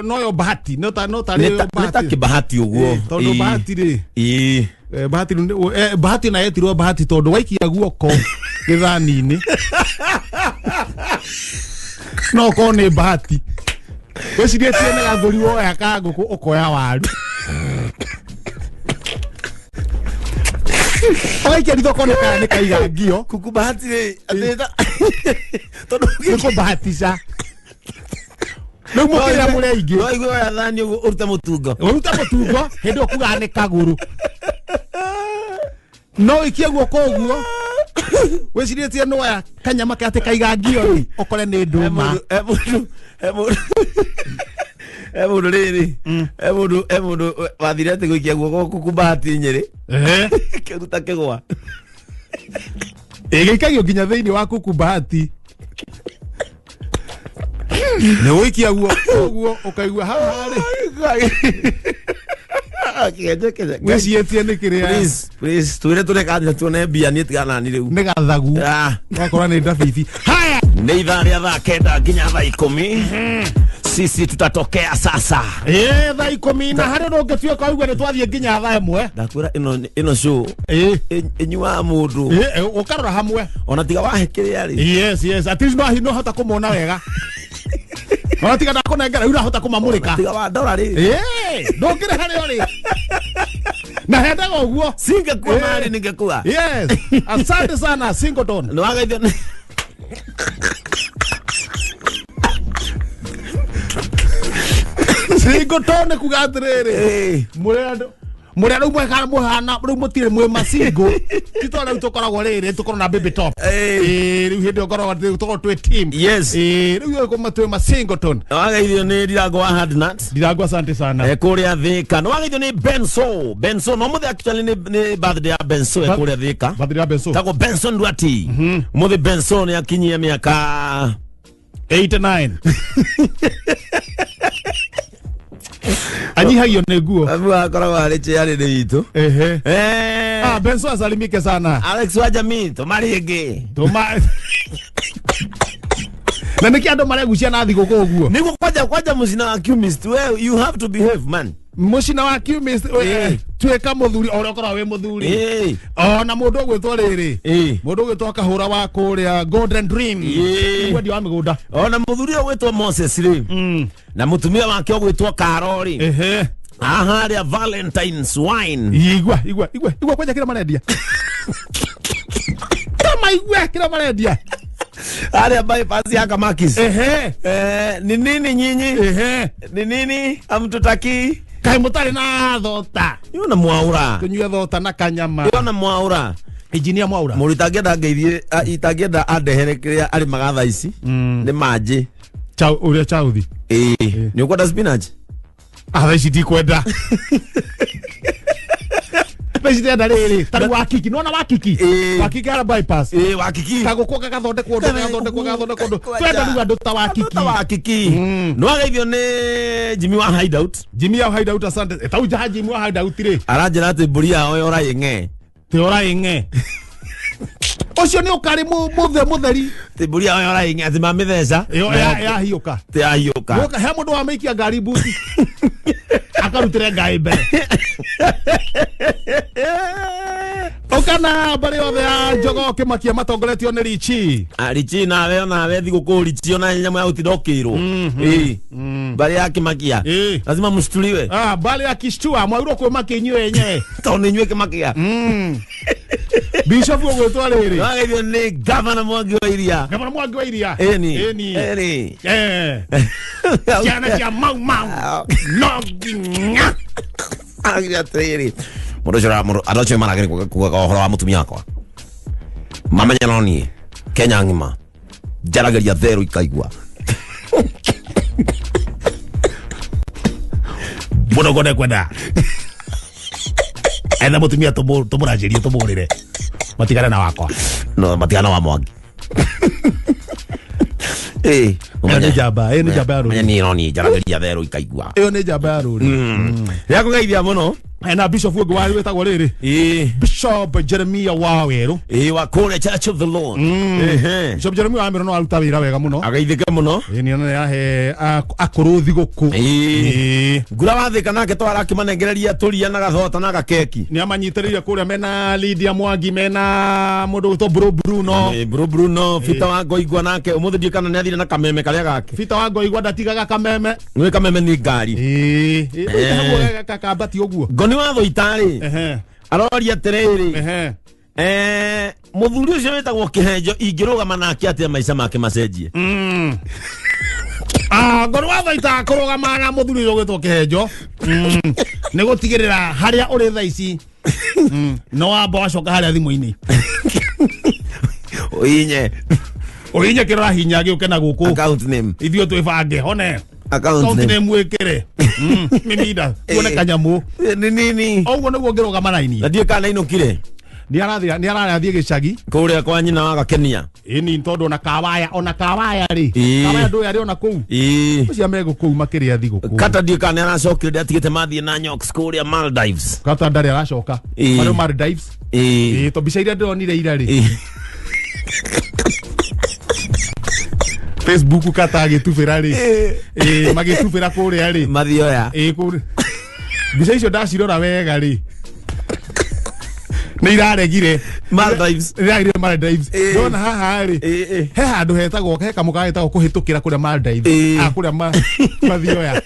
noyo bahati no ta nĩ ta kĩbahati ũguo tondũ bahati rĩ bahati bahati na yetirwo bahati tondũ waikia guoko gĩthani-inĩ No ko nĩ bahati. Wĩcirĩtie nĩ gathũri woya ka ngũkũ ũkoya waru. Ũgaikia ritho ũkona kana nĩ kaiga ngio. Kuku bahati rĩ atĩ tondũ Nĩ kũbahatisha. Rĩu mũkĩrĩa mũrĩ aingĩ. No igue oya thani ũguo ũrute mũtungo. Ũrute mũtungo hĩndĩ ĩyo kugaga nĩ kagũrũ. No ũikie guoko ũguo wĩcirĩtie nĩ woya kanyama ke atĩ kaiga ngio rĩ ũkore nĩ ndũma. He mũndũ rĩrĩ he mũndũ wathire atĩ gũikia guoko kuku bahati Nyĩrĩ kĩruta kĩgwa. Ĩgĩikagio nginya thĩinĩ wa kuku bahati. Nĩ ũikia guoko ũguo ũkaigua haha rĩ. Wĩciĩtie nĩ kĩrĩa. Please, please, twĩre tũreka tuone mbia niĩ tigana nani rĩu. Nĩ gathagu. Wakora nĩ ndabibi. Haya. Nĩ ithaa rĩa thaa 9 nginya thaa 10. Sisi tutatokea sasa. Thaa 10 na harĩ ũndũ ũngĩtuĩka ũigue nĩ twathiĩ nginya thaa 1. Ndakwĩra ĩno show ĩnyuaga mũndũ. Ũkarora hamwe. Ona tiga wahe kĩrĩa rĩ. Yes, yes. At least no hota kũmona wega. Ona tiga ndakũnengera rĩu ũrahota kũmamũrĩka. Tiga wa ndora rĩ. Ndũngĩrĩ harĩa ũrĩ. Na hendaga ũguo. Singekuwa mahali ningekuwa. Yes. Asante sana Singleton. Nĩ wagaithio. Singleton nĩ kuga atĩrĩrĩ. Mũrĩ andũ mwekana mũhana rĩu mũtirĩ mwĩ masingo. Ti tondũ rĩu tũkoragwo rĩrĩ tũkorwo na baby top. Rĩu hĩndĩ ĩyo ngoragwo tũkoragwo twĩ team. Yes. Rĩu ĩyo twĩ masingleton. Wagaithio nĩ Ndirango wa Hardnut. Ndirango asante sana. Kũrĩa Thĩka. Nĩ wagaithio nĩ Benso. Benso no mũthĩ actually nĩ birthday ya Benso kũrĩa Thĩka. Birthday ya Benso. Tagwo Benson Ndwati. Mũthĩ Benso nĩ akinyia mĩaka 89. Anyihagio nĩ nguo. Amu akoragwo arĩ chairlady witũ. Ehe. Benso asalimike sana. Alex wa jamii tũma rĩngĩ. Tũma. Na nĩkĩ andũ maregucia na thigũkũ ũguo? Nĩguo kwanja mũcina wa chemist, well, you have to behave man. Mũcina wa chemist tuĩka mũthuri o ũrĩa ũkoragwo wĩ mũthuri. Ona mũndũ ũgwĩtwo rĩrĩ. Mũndũ ũgwĩtwo Kahũra wa kũrĩa Golden Dream. Mwendia wa mĩgũnda. Ona mũthuri ũgwĩtwo Moses rĩ. Na mũtumia wake ũgwĩtwo Karo rĩ. Haha rĩa Valentine's wine. Igua igua igua igua kwanja kĩrĩa marendia. Kama igua kĩrĩa marendia. Arĩa bypass ya Kamakis. Ni nini nyinyi? Ni nini hamtutaki? Kaĩ mũtarĩ na thota. Yona mwaura. Tũnyue thota na kanyama. Yona mwaura. Engineer mwaura. Mũndũ itangĩenda ngeithie itangĩenda andehere kĩrĩa arĩmaga thaa ici nĩ manjĩ. Chau ũrĩa chauthi. Nĩ ũkwenda spinach? Thaa ici ndikwenda. Thaa ici ndĩrenda rĩrĩ ta rĩu Wakiki nĩwona Wakiki? Wakiki ara bypass. Wakiki. Kagũkũ gagathondekwo ũndũ gagathondekwo gagathondekwo ũndũ. Twenda rĩu andũ ta Wakiki. Ta Wakiki. Nĩ wageithio nĩ Jimmy wa Hideout. Jimmy wa Hideout asante. Tau jaha Jimmy wa Hideout rĩ. Aranjĩra atĩ mbũri yao yora ĩng'e. Tĩ yora ĩng'e. Ũcio nĩ ũkarĩ mũtheri. Atĩ mbũri yao yora ĩng'e atĩ mamĩtheca. Ĩyo yahiũka. Tĩ yahiũka. He mũndũ wamĩikia ngari mbuti. Akarutĩre ngai mbere. Ũkana mbarĩ yothe ya Njogoo Kĩmakia matongoretio nĩ Richi. Richi nawe onawe thigũkũ Richi ona nyamũ ya gũtinda ũkĩirwo. Mbarĩ ya Kĩmakia. Lazima mshtuliwe. Mbarĩ ya Kishtua mwagĩrĩirwo kwĩmakia inyuĩ enyewe. Tondũ nĩ inyuĩ Kĩmakia. Bishop ũgwĩtwo rĩrĩ. Wagaithio nĩ Gavana Mwangi wa Iria. Gavana Mwangi wa Iria. Ĩni. Ciana cia Mau Mau. No nginya. Araugire atĩrĩrĩ mũndũ ũcio andũ acio marageria kuga ũhoro wa mũtumia wakwa mamenya no niĩ Kenya ng'ima njaragĩria therũ ikaigua. Mũndũ ũngĩ ndekwenda etha mũtumia tũmũranjĩrie tũmũgũrĩre matigane na wakwa. No matigane wa Mwangi. Ĩyo nĩ njamba, ĩyo nĩ njamba ya rũrĩrĩ. Niĩ no niĩ njaragĩria therũ ikaigua. Ĩyo nĩ njamba ya rũrĩrĩ. Rĩakũgeithia mũno. Na Bishop ũngĩ wa wĩtagwo rĩrĩ. Bishop Jeremiah wa Werũ. Wa kũrĩa Church of the Lord. Bishop Jeremiah wa Werũ no aruta wĩra wega mũno. Ageithĩke mũno. Nĩ ona yahe akũrũ thigũkũ. Ngura wa Thĩka nake to arakĩmanengereria tũria na gathota na gakeki. Nĩ amanyitĩrĩire kũrĩa mena Lydia Mwangi mena mũndũ ũgwĩtwo Bro Bruno. Bro Bruno Peter wa Ngoigua nake ũmũthĩ ndiũĩ kana nĩ athire na kameme karĩa Karĩa gake. Peter wa Ngoigwa ndatigaga kameme. Nĩ kameme nĩ ngari. Ĩĩ kakambati ũguo. Ngoni wa Thũitarĩ aroria atĩrĩrĩ, mũthuri ũcio wĩtagwo Kĩhenjo ingĩrũgama nake atĩa maica make macenjie? Ngoni wa Thũita kũrũgama na mũthuri ũyũ ũgwĩtwo Kĩhenjo nĩ gũtigĩrĩra harĩa ũrĩ thaa ici no wamba wacoka harĩa thimũ-inĩ. Ũinye. Ũhinye kĩrora hinya gĩũke na gũkũ. Account name. Ithuĩ twĩbange hone. Account name. Name wĩkĩre. Mimida tuone kanyamũ. Nĩ nini. Ũguo nĩguo ngĩrũgama na ini. Na ndiũĩ kana ainũkire. Nĩ arathiĩ gĩcagi. Kũrĩa kwa nyina wa Gakenia. Ĩni tondũ ona kawaya rĩ. Kawaya ndũĩ arĩ ona kũu. Ũcio megũ kũu makĩrĩa thigũkũ. Kata ndiũĩ kana nĩ aracokire ndatigĩte mathiĩ na Nyox kũrĩa Maldives. Kata ndarĩ aracoka. Marĩ Maldives. Ĩĩ to mbica iria ndĩronire ira rĩ. Facebook kata agĩtubĩra rĩ. Magĩtubĩra kũrĩa rĩ. Mathioya. Kũrĩa. Mbica icio ndacirora wega rĩ. Nĩ iraregire. Maldives. Iraregire Maldives. Ndona haha rĩ. He handũ hetagwo he kamũkawa getagwo kũhĩtũkĩra kũrĩa Maldives. Kũrĩa mathioya.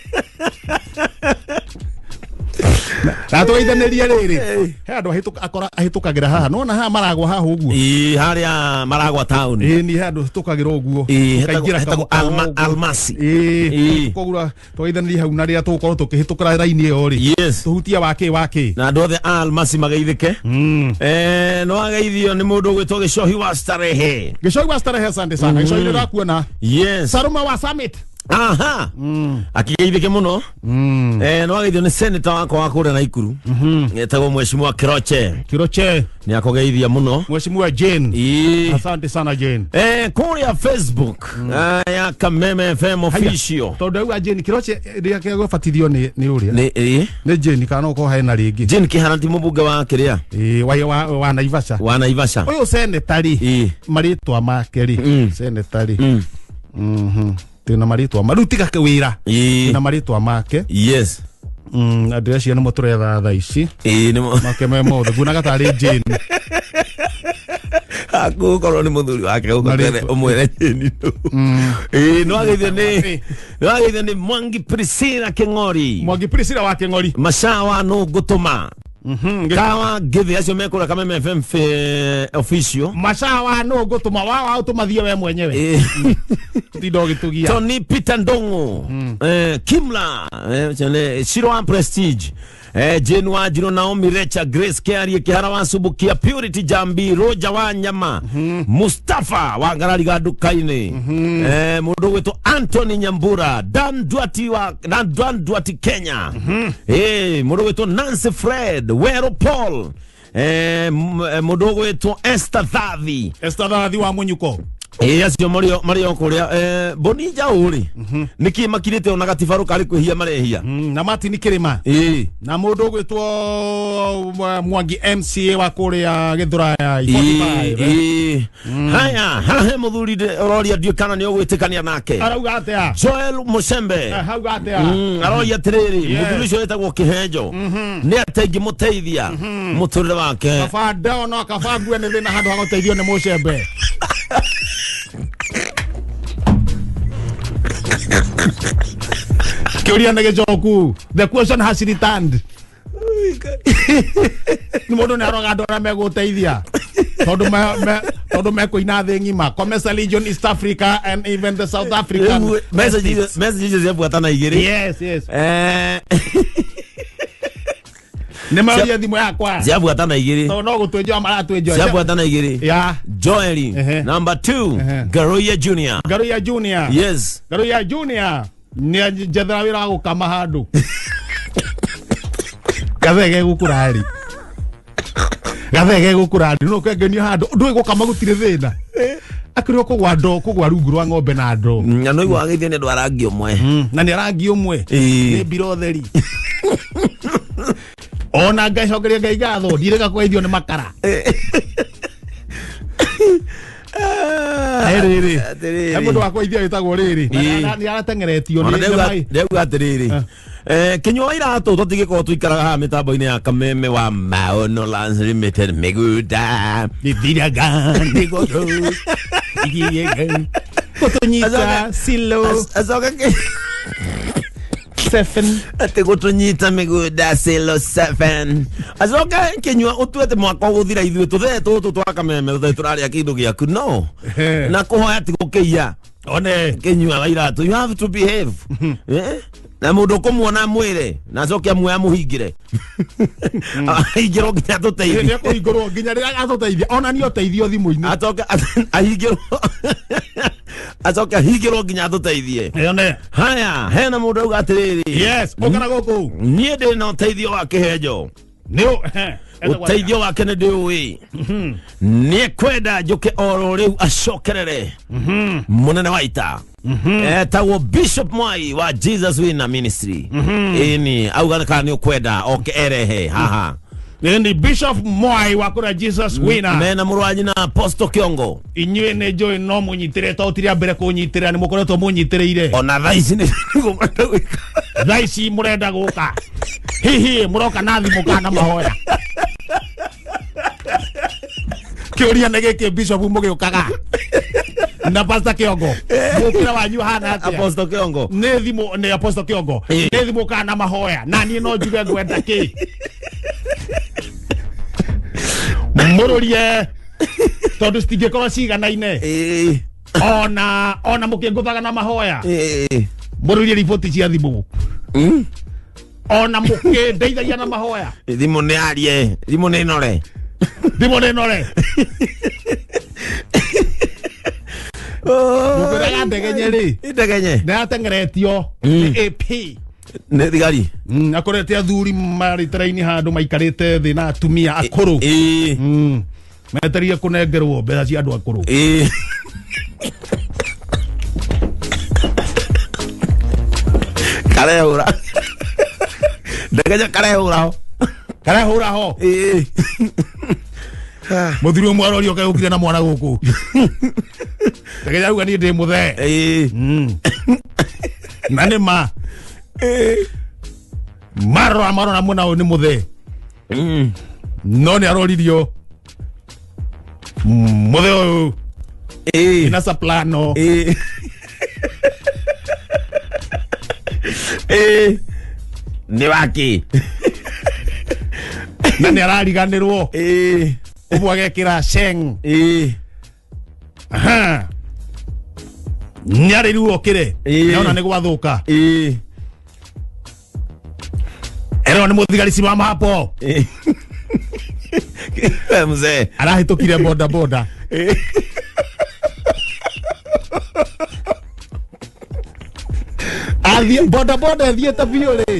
Na tũgeithanĩrie rĩrĩ. He handũ ahĩtũkagĩra haha. Nona haha maragwa haha ũguo. Harĩa maragwa town. Nĩ handũ hĩtũkagĩra ũguo. Hetagwo Almasi. Koguo tũgeithanĩrie hau na rĩrĩa tũgũkorwo tũkĩhĩtũkĩra raini ĩyo rĩ. Tũhutie wake. Na andũ othe a Almasi mageithĩke. No ageithio nĩ mũndũ ũgwĩtwo Gĩcohi wa Starehe. Gĩcohi wa Starehe asante sana. Gĩcohi nĩ ndĩrakuona. Yes. Saruma wa Summit. Aha. Akigeithĩke mũno. No ageithio nĩ senator wakwa wa kũrĩa Naikuru. Etagwo Mheshimiwa Kiroche. Kiroche. Nĩ akũgeithia mũno. Mheshimiwa Jane. Asante sana Jane. Kũrĩa Facebook ya Kameme FM official. Tondũ auga Jane Kiroche rĩrĩa gũbatithio nĩ ũrĩa. Nĩ Nĩ Jane kana no ũkorwo hena rĩngĩ. Jane Kĩhara ti mũmbunge wa kĩrĩa? Wa Naivasha. Wa Naivasha. Ũyũ senator rĩ. Marĩtwa make rĩ. Senator rĩ. Tena marĩtwa ma rĩu tiga wĩra. Tena marĩtwa make. Yes. Andũ acio nĩmo tũretha thaa ici. Nĩmo. Make me mothe nguonaga tarĩ Jane. Gũkorwo nĩ mũthuri wake gũkũ ũmwĩre Jane nũ. No ageithio nĩ Mwangi Priscilla Kĩng'ori. Mwangi Priscilla wa Kĩng'ori. Macawa nũ ngũtũma. Kawa ngĩthĩ acio mekũrĩa Kameme FM official. Macawa nũ ngũtũma wa ũtũmathie we mwenyewe. Tinda ũgĩtũgia. Tony Peter Ndong'o. Kimla Shiro wa Prestige. Jane Wanjiru, Naomi Recha, Grace Kiarie, Kihara wa Subukia, Purity Jambi, Roger wa Nyama, Mustafa wa Ngarariga nduka-inĩ, mũndũ ũgwĩtwo Anthony Nyambura, Dan Duati Kenya, mũndũ ũgwĩtwo Nancy Fred, Wero Paul, mũndũ ũgwĩtwo Esther Thathi. Esther Thathi wa Mũnyuko. Acio marĩ o kũrĩa Boni Njaũ rĩ, nĩkĩ makirĩte ona gatibarũ karĩ kwĩhia marehia? Na Martin Kĩrĩma. Na mũndũ ũgwĩtwo Mwangi MCA wa kũrĩa Gĩthũraya 45. Haya, hahe mũthuri ũroria ndiũĩ kana nĩ ũgwĩtĩkania nake. Arauga atĩa? Joel Musembe. Arauga atĩa? Aroria atĩrĩrĩ, mũthuri ũcio wĩtagwo Kĩhenjo nĩ atĩa ingĩmũteithia mũtũrĩre wake? Kaba ndona kaba ngue nĩ thĩna handũ ha gũteithio nĩ Mũcembe. Kĩũria nĩ gĩcoku. The question has returned. Nĩ mũndũ nĩ aroga andũ arĩa megũteithia tondũ mekũina thĩ ng'ima. Commercial Legion East Africa and even the South African. Message ciabuatana igĩrĩ. Yes, yes. Nĩ maũria thimũ yakwa. Ciabuatana igĩrĩ. Tondũ no gũtwĩnjoa maratwĩnjoa. Ciabuatana igĩrĩ. Yeah. Joeli. Number 2, Garoya Junior. Garoya Junior. Yes. Garoya Junior. Nĩ njethera wĩra wa gũkama handũ. Gathege gũkũra rĩ. Gathege gũkũra rĩ. No kengenio handũ. Ndũĩ gũkama gũtirĩ thĩna. Akĩrĩ kũgwa ndoo, kũgwa rungu rwa ng'ombe na ndoo. Na no igua ageithio nĩ andũ a rangi ũmwe. Na nĩ rangi ũmwe. Nĩ mbira ũtheri. Ona ngacokeria Ngai ngatho ndirega kũgeithio nĩ makara. Rĩrĩ he mũndũ wa kũgeithio wĩtagwo rĩrĩ nĩ arateng'eretio nĩ mai. Ndauga atĩrĩrĩ, kinyua wa iratũ tũtigĩkorwo tũikaraga haha mĩtambo-inĩ ya Kameme wa Maono Lands Limited mĩgũnda ithiraga nĩgũrũ igiĩga. Gũtũnyita silo Acoka 7. Atä gå tå nyita mä gå nda silo 7 acoka kä å tuete mwaka å gå thira ithuä tå thee tå tå twakameme tå tå rarä a kä ndå gä aku no na kå hoya ti gå kä iya One. kinyua wa iratå you have to behave. Eh? Na må ndå kå muona mwä re na acoke amuoya må hingä re ahingä rwo nginya tå teithie. Nĩ ekũhingũrwo nginya rĩrĩa atũteithia ona nĩ ũteithio thimũ-inĩ. Acoke ahingä rwo acoke ahingä rwo nginya tå teithie. One. Haya hena må ndå auga atä rä rä Yes, ũkana gũkũ. Niä ndä na ũteithio wa kĩhenjo. Nĩ Ũteithio wake nĩ ndĩũĩ nĩ kwenda njũke oro rĩu acokerere mũnene wa ita etagwo Bishop Mwai wa Jesus Winner Ministry. Ĩni auga kana nĩ ũkwenda oke erehe haha. Ni Bishop Mwai wa kũrĩa Jesus Winner. Mena mũrũ wa nyina Apostle Kiongo. Inyuĩ nĩ njũĩ no mũnyitĩrĩre to ti rĩa mbere kũnyitĩrĩra nĩ mũkoretwo mũnyitĩrĩire. Ona thaa ici nĩ mũrenda gwĩka. Thaa ici mũrenda gũka. Hihi mũroka na thimũ kana mahoya. Kĩũria nĩ gĩkĩ Bishop mũgĩũkaga na Pastor Kiongo mũkĩra wanyu hana atĩa? Apostle Kiongo nĩ thimũ nĩ Apostle Kiongo nĩ thimũ kana mahoya na niĩ no njuge ngwenda kĩ mũrũrie tondũ citingĩkorwo ciganaine ona mũkĩngũthaga na mahoya mũrũrie riboti cia thimũ ona mũkĩndeithagia na mahoya thimũ nĩ arie thimũ nĩ nore thimũ nĩ nore. Mũkwĩraga ndegenye rĩ ndegenye nĩ yatengeretio nĩ AP nĩ thigari akorete athuri marĩ teraini handũ maikarĩte thĩ na atumia akũrũ metereire kũnengerwo mbeca cia andũ akũrũ. Karehũra ndegenye karehũra ho karehũra ho mũthuri ũmwe arorio kaĩ ũkire na mwana gũkũ ndegenye auga niĩ ndĩ mũthee na nĩ ma marora marora mwena ũyũ nĩ mũthee no nĩ aroririo mũthee ũyũ ina soprano nĩ waki na nĩ arariganĩrwo ũguo agekĩra sheng nĩ arĩrwo okĩre nĩona nĩ gwathũka erwo nĩ mũthigari simama hapo mzee arahĩtũkire boda boda athiĩ boda boda ĩthiĩte biũ rĩ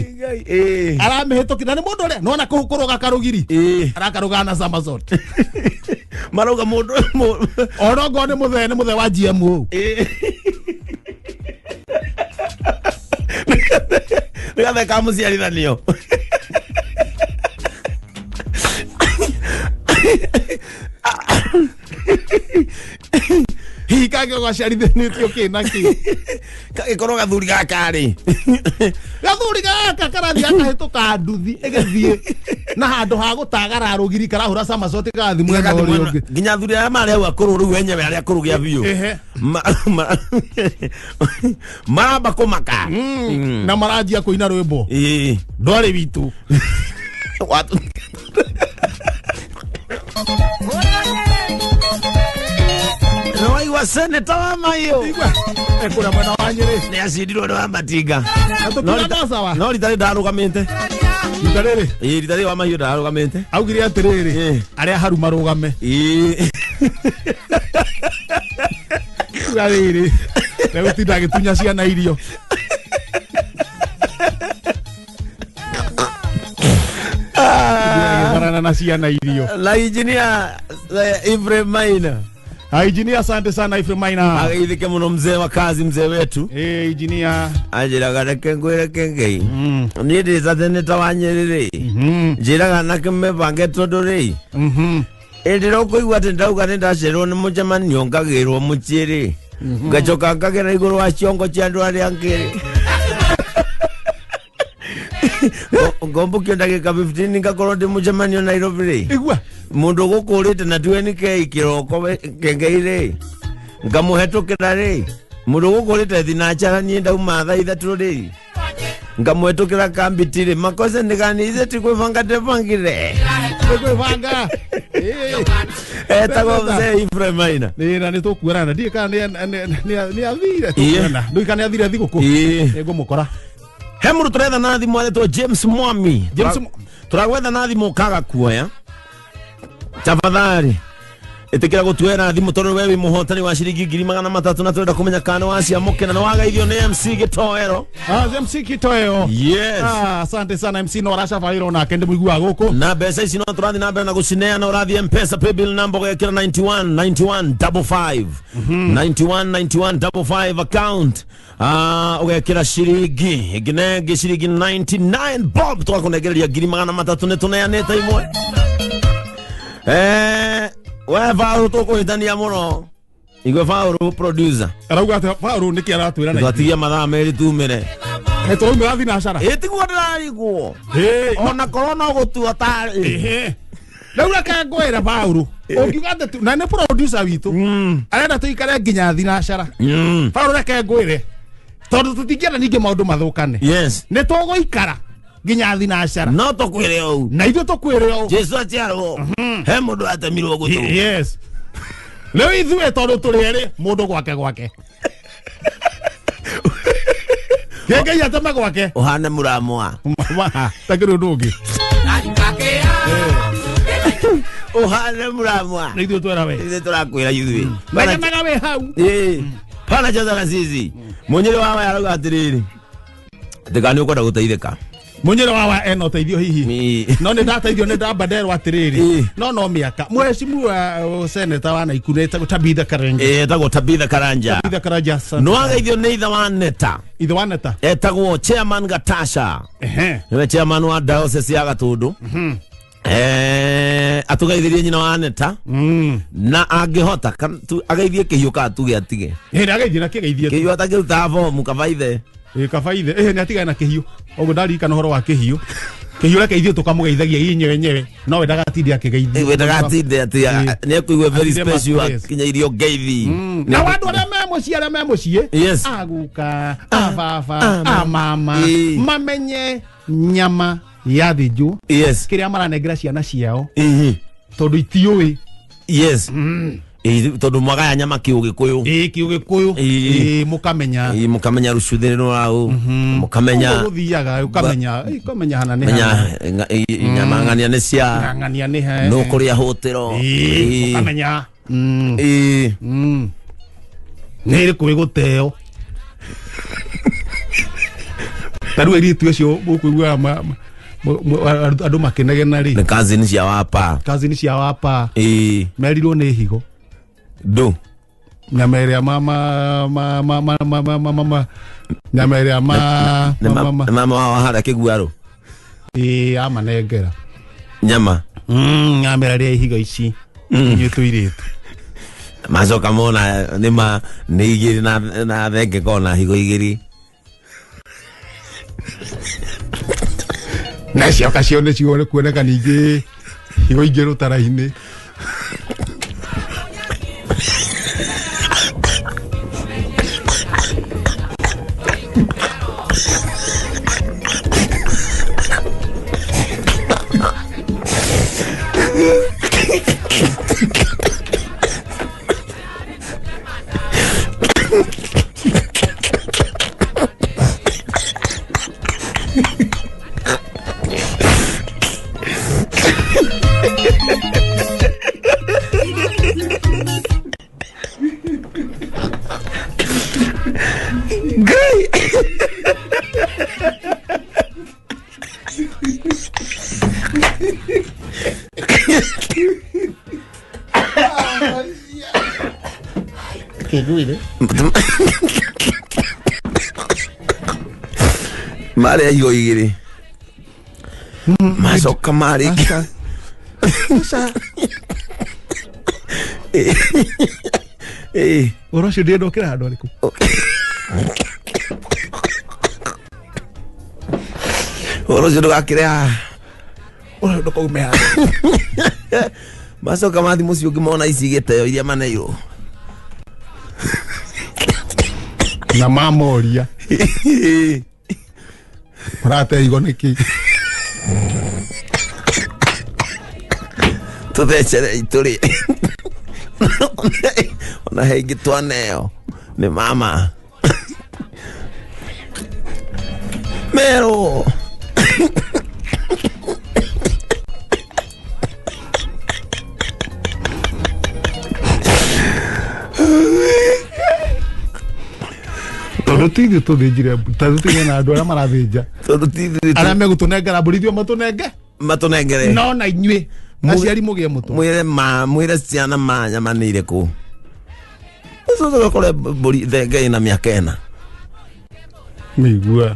aramĩhĩtũkire na nĩ mũndũ ũrĩa nĩwona kũrũga karũgiri arakarũga na somersault marauga mũndũ ona ongorwo nĩ mũthee nĩ mũthee wa GMO nĩ gathee ka mũciarithanio. Hihi kangĩkorwo gaciarithanĩtio kĩ na kĩ kagĩkorwo gathuri gaka rĩ gathuri gaka karathiĩ gakahĩtũka nduthi ĩgĩthiĩ na handũ ha gũtagara rũgiri karahũra somersault gathiĩ mwena ũrĩa ũngĩ nginya athuri arĩa marĩ hau akũrũ rĩu enyewe arĩa akũrũ gĩa biũ maramba kũmaka na maranjia kũina rwĩmbo ndwarĩ witũ. Waigua seneta wa Mahiũ kũrĩa mwena wa Nyĩrĩ nĩ acindirwo nĩ wa Matinga no rita rĩ ndarũgamĩte rita rĩrĩ rita rĩrĩ wa Mahiũ ndarũgamĩte augire atĩrĩrĩ arĩa haru marũgame rĩrĩ regũtinda agĩtunya ciana irio agĩtharana na ciana irio na injinia Ibrahim Maina. Injinia asante sana Ibrahim Maina. Ageithike muno mzee wa kazi mzee wetu. Injinia anjiraga reke ngwire kengei niĩ ndĩ ta seneta wa Nyĩrĩ rĩ njĩraga anake mebange tondũ rĩ ĩndĩ rĩa atĩ ndauga nĩ ndacererwo nĩ mũcemanio ngagĩrwo mũciĩ rĩ ngacoka ngagera igũrũ wa ciongo cia andũ arĩa angĩ rĩ ngombũkio ndagĩka 15 ngakorwo ndĩ mũcemanio Nairobi rĩ igua mundu gukurite na 20k kiroko kengei ri ngamuhetukira ri Mũndũ gũkũrĩte thinacara niĩ ndauma thaa ithatũ rĩ ngamwetũkĩra kambitiri makosa ndikanize tikwĩbanga tebangire. Kwĩbanga. Etagwo mzee Ephraim Maina. Nĩ na nĩ tũkuonana, ndiĩ kana nĩ athire tũkuonana, ndũĩ kana nĩ athire thigũkũ. Ĩĩ. Nĩ ngũmũkora. He mũndũ tũretha na thimũ aretwo James Mwami. James Tũragwetha na thimũ ũkaga kuoya, tafadhali ĩtĩkĩra gũtuoera thimũ tondũ we wĩ mũhotani wa ciringi 300,000 na tũrenda kũmenya kana nĩ waciamũkĩra na wagaithio nĩ MC Gĩtoero. Ah, MC Kitoeo. Yes. Ah, asante sana MC, no aracabaĩrwo nake ndĩmũiguaga gũkũ. Na mbeca ici no tũrathiĩ na mbere na gũcineana, ũrathiĩ Mpesa paybill number ũgekĩra 91 91 55 91 91 55 account. Ah, ũgekĩra ciringi ĩngĩ na ĩngĩ ciringi 99 bob tũgakũnengereria 300,000 nĩ tũneanĩte imwe. We Faũrũ tũkũhĩtania mũno igwe Faũrũ producer. Arauga atĩ Paũlũ nĩkĩ aratwĩra na twatigia mathaa merĩ tumĩre. Nĩ tũraumĩra thinacara. Ĩtiguo ndĩrarigwo. Ĩĩ. Ona korwo no gũtua tarĩ. Ehe. Rĩu reke ngwĩre Paũlũ, ũngiuga atĩ na nĩ producer witũ arenda tũikare nginya thinacara. Paũlũ, reke ngwĩre, tondũ tũtingĩenda ningĩ maũndũ mathũkane, nĩ tũgũikara nginya thinacara. No tũkwĩre ũũ. Na ithuĩ tũkwĩre ũũ. Jesu aciarwo he mũndũ atemirwo gũtũ. Yes, rĩu ithuĩ tondũ tũrĩ erĩ, mũndũ gwake gwake, Ngai ateme gwake. Ũhane mũramwa. Takĩrĩ ũndũ ũngĩ. Ũhane mũramwa. Na ithuĩ twera we. Ithuĩ tũrakwĩra ithuĩ. Menyanaga wĩ hau. Ĩĩ. Pana cheza na sisi. Mũnyĩrĩ wawa arauga atĩrĩrĩ atĩ kana nĩ ũkwenda gũteithĩka. Munyĩrĩ wawa ena ũteithio hihi? No nĩ ndateithio, nĩ ndamba nderwo atĩrĩrĩ, no mĩaka mheshimiwa seneta wa Naikuru etagwo Tabitha Karanja. Ĩĩ, etagwo Tabitha Karanja. Tabitha Karanja, asante. Nĩ wageithio nĩ ithe wa Neta. Ithe wa Neta. Etagwo chairman Gatasha. Nĩwe chairman wa diocese ya Gatũndũ. Atũgeithirie nyina wa Neta na angĩhota ageithie kĩhiũ kana tuge atige. Ĩ, ageithie na kĩgeithie. Kĩhiũ atakĩrutaga bomu kabaithe. Ĩ, kabaithe. Ĩ, nĩ atigane na kĩhiũ ũguo, ndarikana ũhoro wa kĩhiũ. Kĩhiũ reke ithuĩ tũkamũgeithagia inyewenyewe, nowe ndagatinde akĩgeithio. Ĩwe ndagatinde atĩ nĩ ekũigua very Atinde special ma-stress. akinya irio ngeithi. Na andũ arĩa me mũciĩ, arĩa me mũciĩ, aguka, ababa, amama, mamenye nyama ya thĩnjwo kĩrĩa maranengera ciana ciao, tondũ itiũĩ. Yes. Ĩĩ, tondũ mwagaya nyama kĩũgĩkũyũ. Ĩ, kĩũgĩkũyũ. Ĩĩ. Ĩ, mũkamenya. Ĩĩ, mũkamenya rũcuthĩrĩ rwaũ, mũkamenya. Ũguo gũthiaga ũkamenya, ĩ, ũkamenya hana nĩ menya hana. Nyama ng'ania nĩ cia ng'ania nĩ he nũ kũrĩa hũtĩro. Ĩĩ, ũkamenya. Ĩĩ. Nĩ ĩrĩkũ ĩgũteo ta rĩu airĩtu acio mũkũiguaga andũ makĩnegena rĩ. Nĩ cousin cia wapa. Kazini cia wapa. Ĩĩ. Merirwo nĩ higo. Ndũ. Nyama ĩrĩa ma ma ma ma ma ma ma ma ma ma nyama ĩrĩa ma nĩ ma ma nĩ mama wao harĩa kĩguarũ. Ĩĩ, amanengera nyama. Amera rĩa ihiga ici inyuĩ tũirĩtu. Macoka mona nĩ ma nĩ igĩrĩ na thenge kona higo igĩrĩ. Na cioka cione cione kuoneka ningĩ higo ingĩ rũtara-inĩ. Marĩa higo igĩrĩ macoka marĩkia. Ĩĩ. Ũhoro ũcio ndĩrenda ũkĩra handũ arĩkũ? Ũhoro ũcio ndũgakĩre haha. Ũhoro ndũkaume haha. Macoka mathi mũciĩ ũngĩ mona ici gĩteo iria maneirwo. Na mamoria marate igo niki tuthecere ituri ona heingi twaneo ni mama mero tondu ti ithuĩ tũthĩnjire tondu ti na andũ arĩa marathĩnja tondu ti ithuĩ arĩa megũtũnengera mbũri ithuĩ matũnenge matũnengere no na inyuĩ aciari mũgĩe mũtwe mwĩre ma mwĩre ciana ma nyama nĩ irĩkũ ũcoke mbũri thenge ĩna mĩaka ĩna mĩigua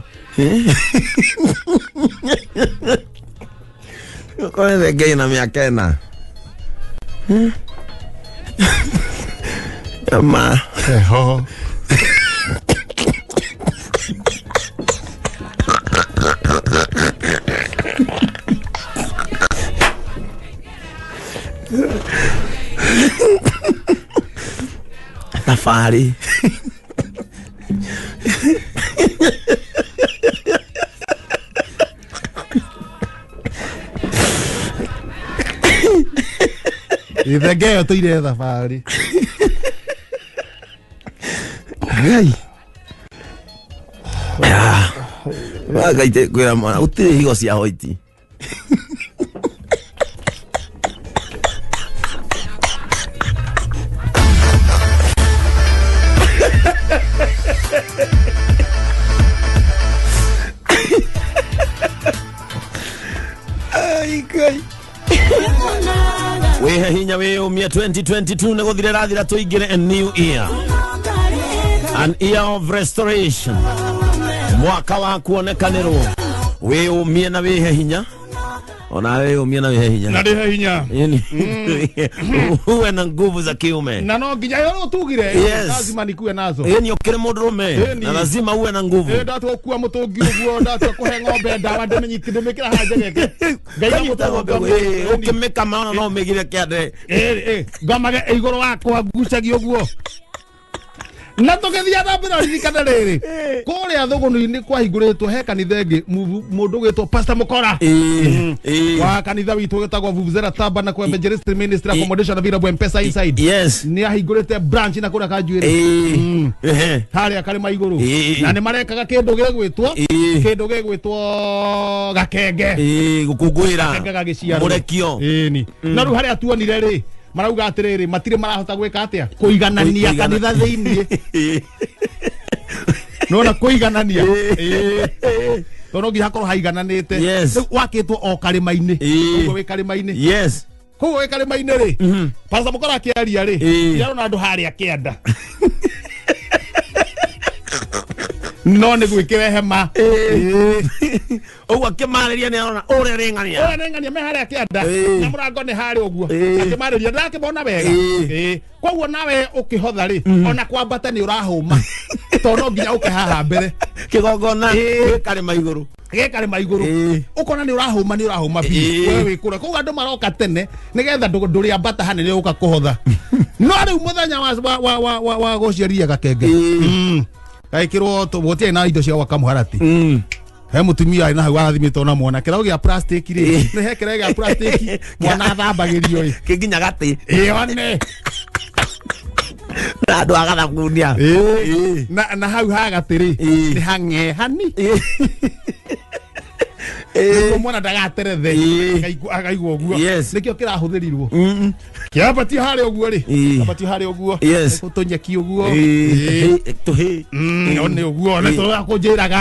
ũkore thenge ĩna mĩaka ĩna nyama heho thabarĩ ithenge ĩyo tũire thabarĩ Ngai Ngai kwĩra mwana gũtirĩ higo cia hoiti Ngai wihe hinya wiyumie 2022 nĩ gũthire rathira tũingĩre a new year, an year of restoration, mwaka wa kuonekanĩrwo. Wiyumie na wihe hinya, ona wiyumie na wihe hinya na rĩhe hinya uwe na nguvu za kiume na no nginya yo tugire Yes. lazima nikue nazo yani ukire mũndũrũme Ĩni. na lazima uwe na nguvu ndatua gũkua mũtũngi ũguo ndatua kũhe ng'ombe ndawa ndĩmĩnyiti ndĩmĩkĩra haha njegeke ngai Kanyita ng'ombe ũkĩmĩkama ona no ũmĩgire kĩande ngomage igũrũ wakwa ngucagia ũguo na tũgĩthiĩ na mbere ririkana rĩrĩ kũrĩa thũgũnũ-inĩ kwahingũrĩtwo he kanitha ĩngĩ mũndũ ũgwĩtwo Pastor Mũkora wa kanitha witũ wĩtagwo Vuvuzela Tabernacle Evangelist Ministry Accommodation available M-Pesa inside yes nĩ ahingũrĩte branch na kũrĩa Kanjuĩrĩ harĩa karĩma igũrũ na nĩ marekaga kĩndũ gĩgwĩtwo kĩndũ gĩgwĩtwo gakenge gũkũngũĩra gakenge gagĩciarwo mũrekio ĩni na rĩu harĩa tuonire rĩ marauga atĩrĩrĩ matirĩ marahota gwĩka atĩa kũiganania kanitha thĩiniĩ nona kũiganania tondũ no nginya hakorwo haigananĩte Yes. rĩu wakĩtwo o karĩma-inĩ ũguo wĩ karĩma-inĩ yes koguo wĩ karĩma-inĩ rĩ Pastor Mũkora akĩaria rĩ nĩarona andũ harĩa kĩanda no nĩ gwĩkĩre hema ũguo akĩmarĩria nĩ arona ũrĩa rĩng'ania ũrĩa nĩng'ania me harĩa kĩanda na mũrango nĩ harĩa ũguo akĩmarĩria ndakĩmona wega koguo nawe ũkĩhotha rĩ ona kwambata nĩ ũrahũma tondũ no nginya ũke haha mbere kĩgongona gĩkarĩma igũrũ gĩkarĩma igũrũ ũkona nĩ ũrahũma nĩ ũrahũma biũ we wĩ kũrĩa koguo andũ maroka tene nĩgetha ndũrĩambata hanene ũka kũhotha no rĩu mũthenya wa gũciaria gakenge gagĩkĩrwo gũtiarĩ na indo cia gwaka mũharatĩ he mũtumia arĩ na hau arathimĩtwo na mwana kĩraũ gĩa plastic rĩ nĩ he kĩraũ gĩa plastic mwana athambagĩrio ĩ kĩnginya gatĩ ĩone na andũ agathabunia na hau ha gatĩ rĩ nĩ hang'ehani nĩguo mwana ndagaterethe akaigua ũguo nĩkĩo kĩrahũthĩrirwo kĩambatio harĩa ũguo rĩ kĩambatio harĩa ũguo tũnyeki ũguo tũhĩ one ũguo nĩ tũrakũnjĩraga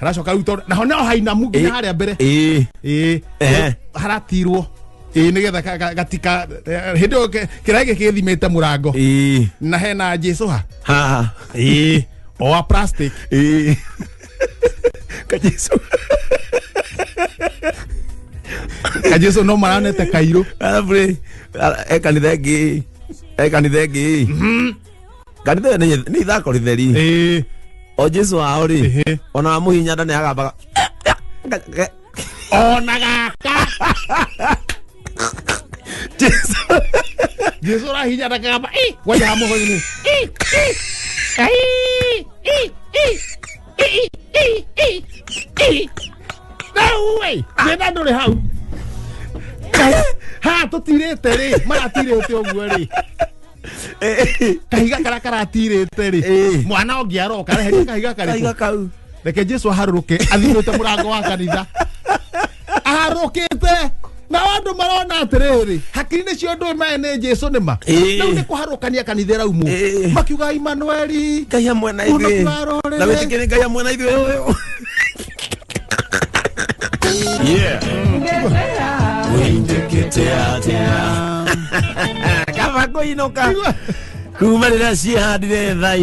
haracoka rĩu tondũ naho no hainamu nginya harĩa mbere haratirwo nĩgetha gatika hĩndĩ ĩyo kĩrĩa gĩkĩ gĩthimĩte mũrango na hena Jesũ ha haha o wa plastic kajesu kajesu no maranete kairũ arabu rĩ he kanitha ĩngĩ he kanitha ĩngĩ kanitha ĩyo nĩ ithako rĩtheri o Jesu wao rĩ ona wamũhinya nda nĩ agambaga ona gaka Jesu Jesu ũrahinya nda kagamba gwanja hamũhũinĩ Rĩ thĩna ndũrĩ hau. Ha tũtirĩte rĩ, maratirĩte ũguo rĩ, kahiga karĩa karatirĩte rĩ, mwana ũngĩ aroka areheria kahiga Kahiga karĩkũ? Kau. Reke Jesu aharũrũke athimĩte mũrango wa kanitha, aharũkĩte na andũ marona atĩrĩrĩ, hakiri-inĩ cio ndũĩ maya nĩ Jesu nĩma. Rĩu nĩ kũharũkania kanitha ĩraumwo, makiuga Imanueli. Ngai hamwe na ithuĩ. Mũhonokia wa rũrĩrĩ. Na wĩtĩkĩre Ngai hamwe na ithuĩ ũyũ. Yeah. Wĩitĩkĩte atĩa? Kaba kũinũka kuma rĩrĩa ciĩhandire thaa.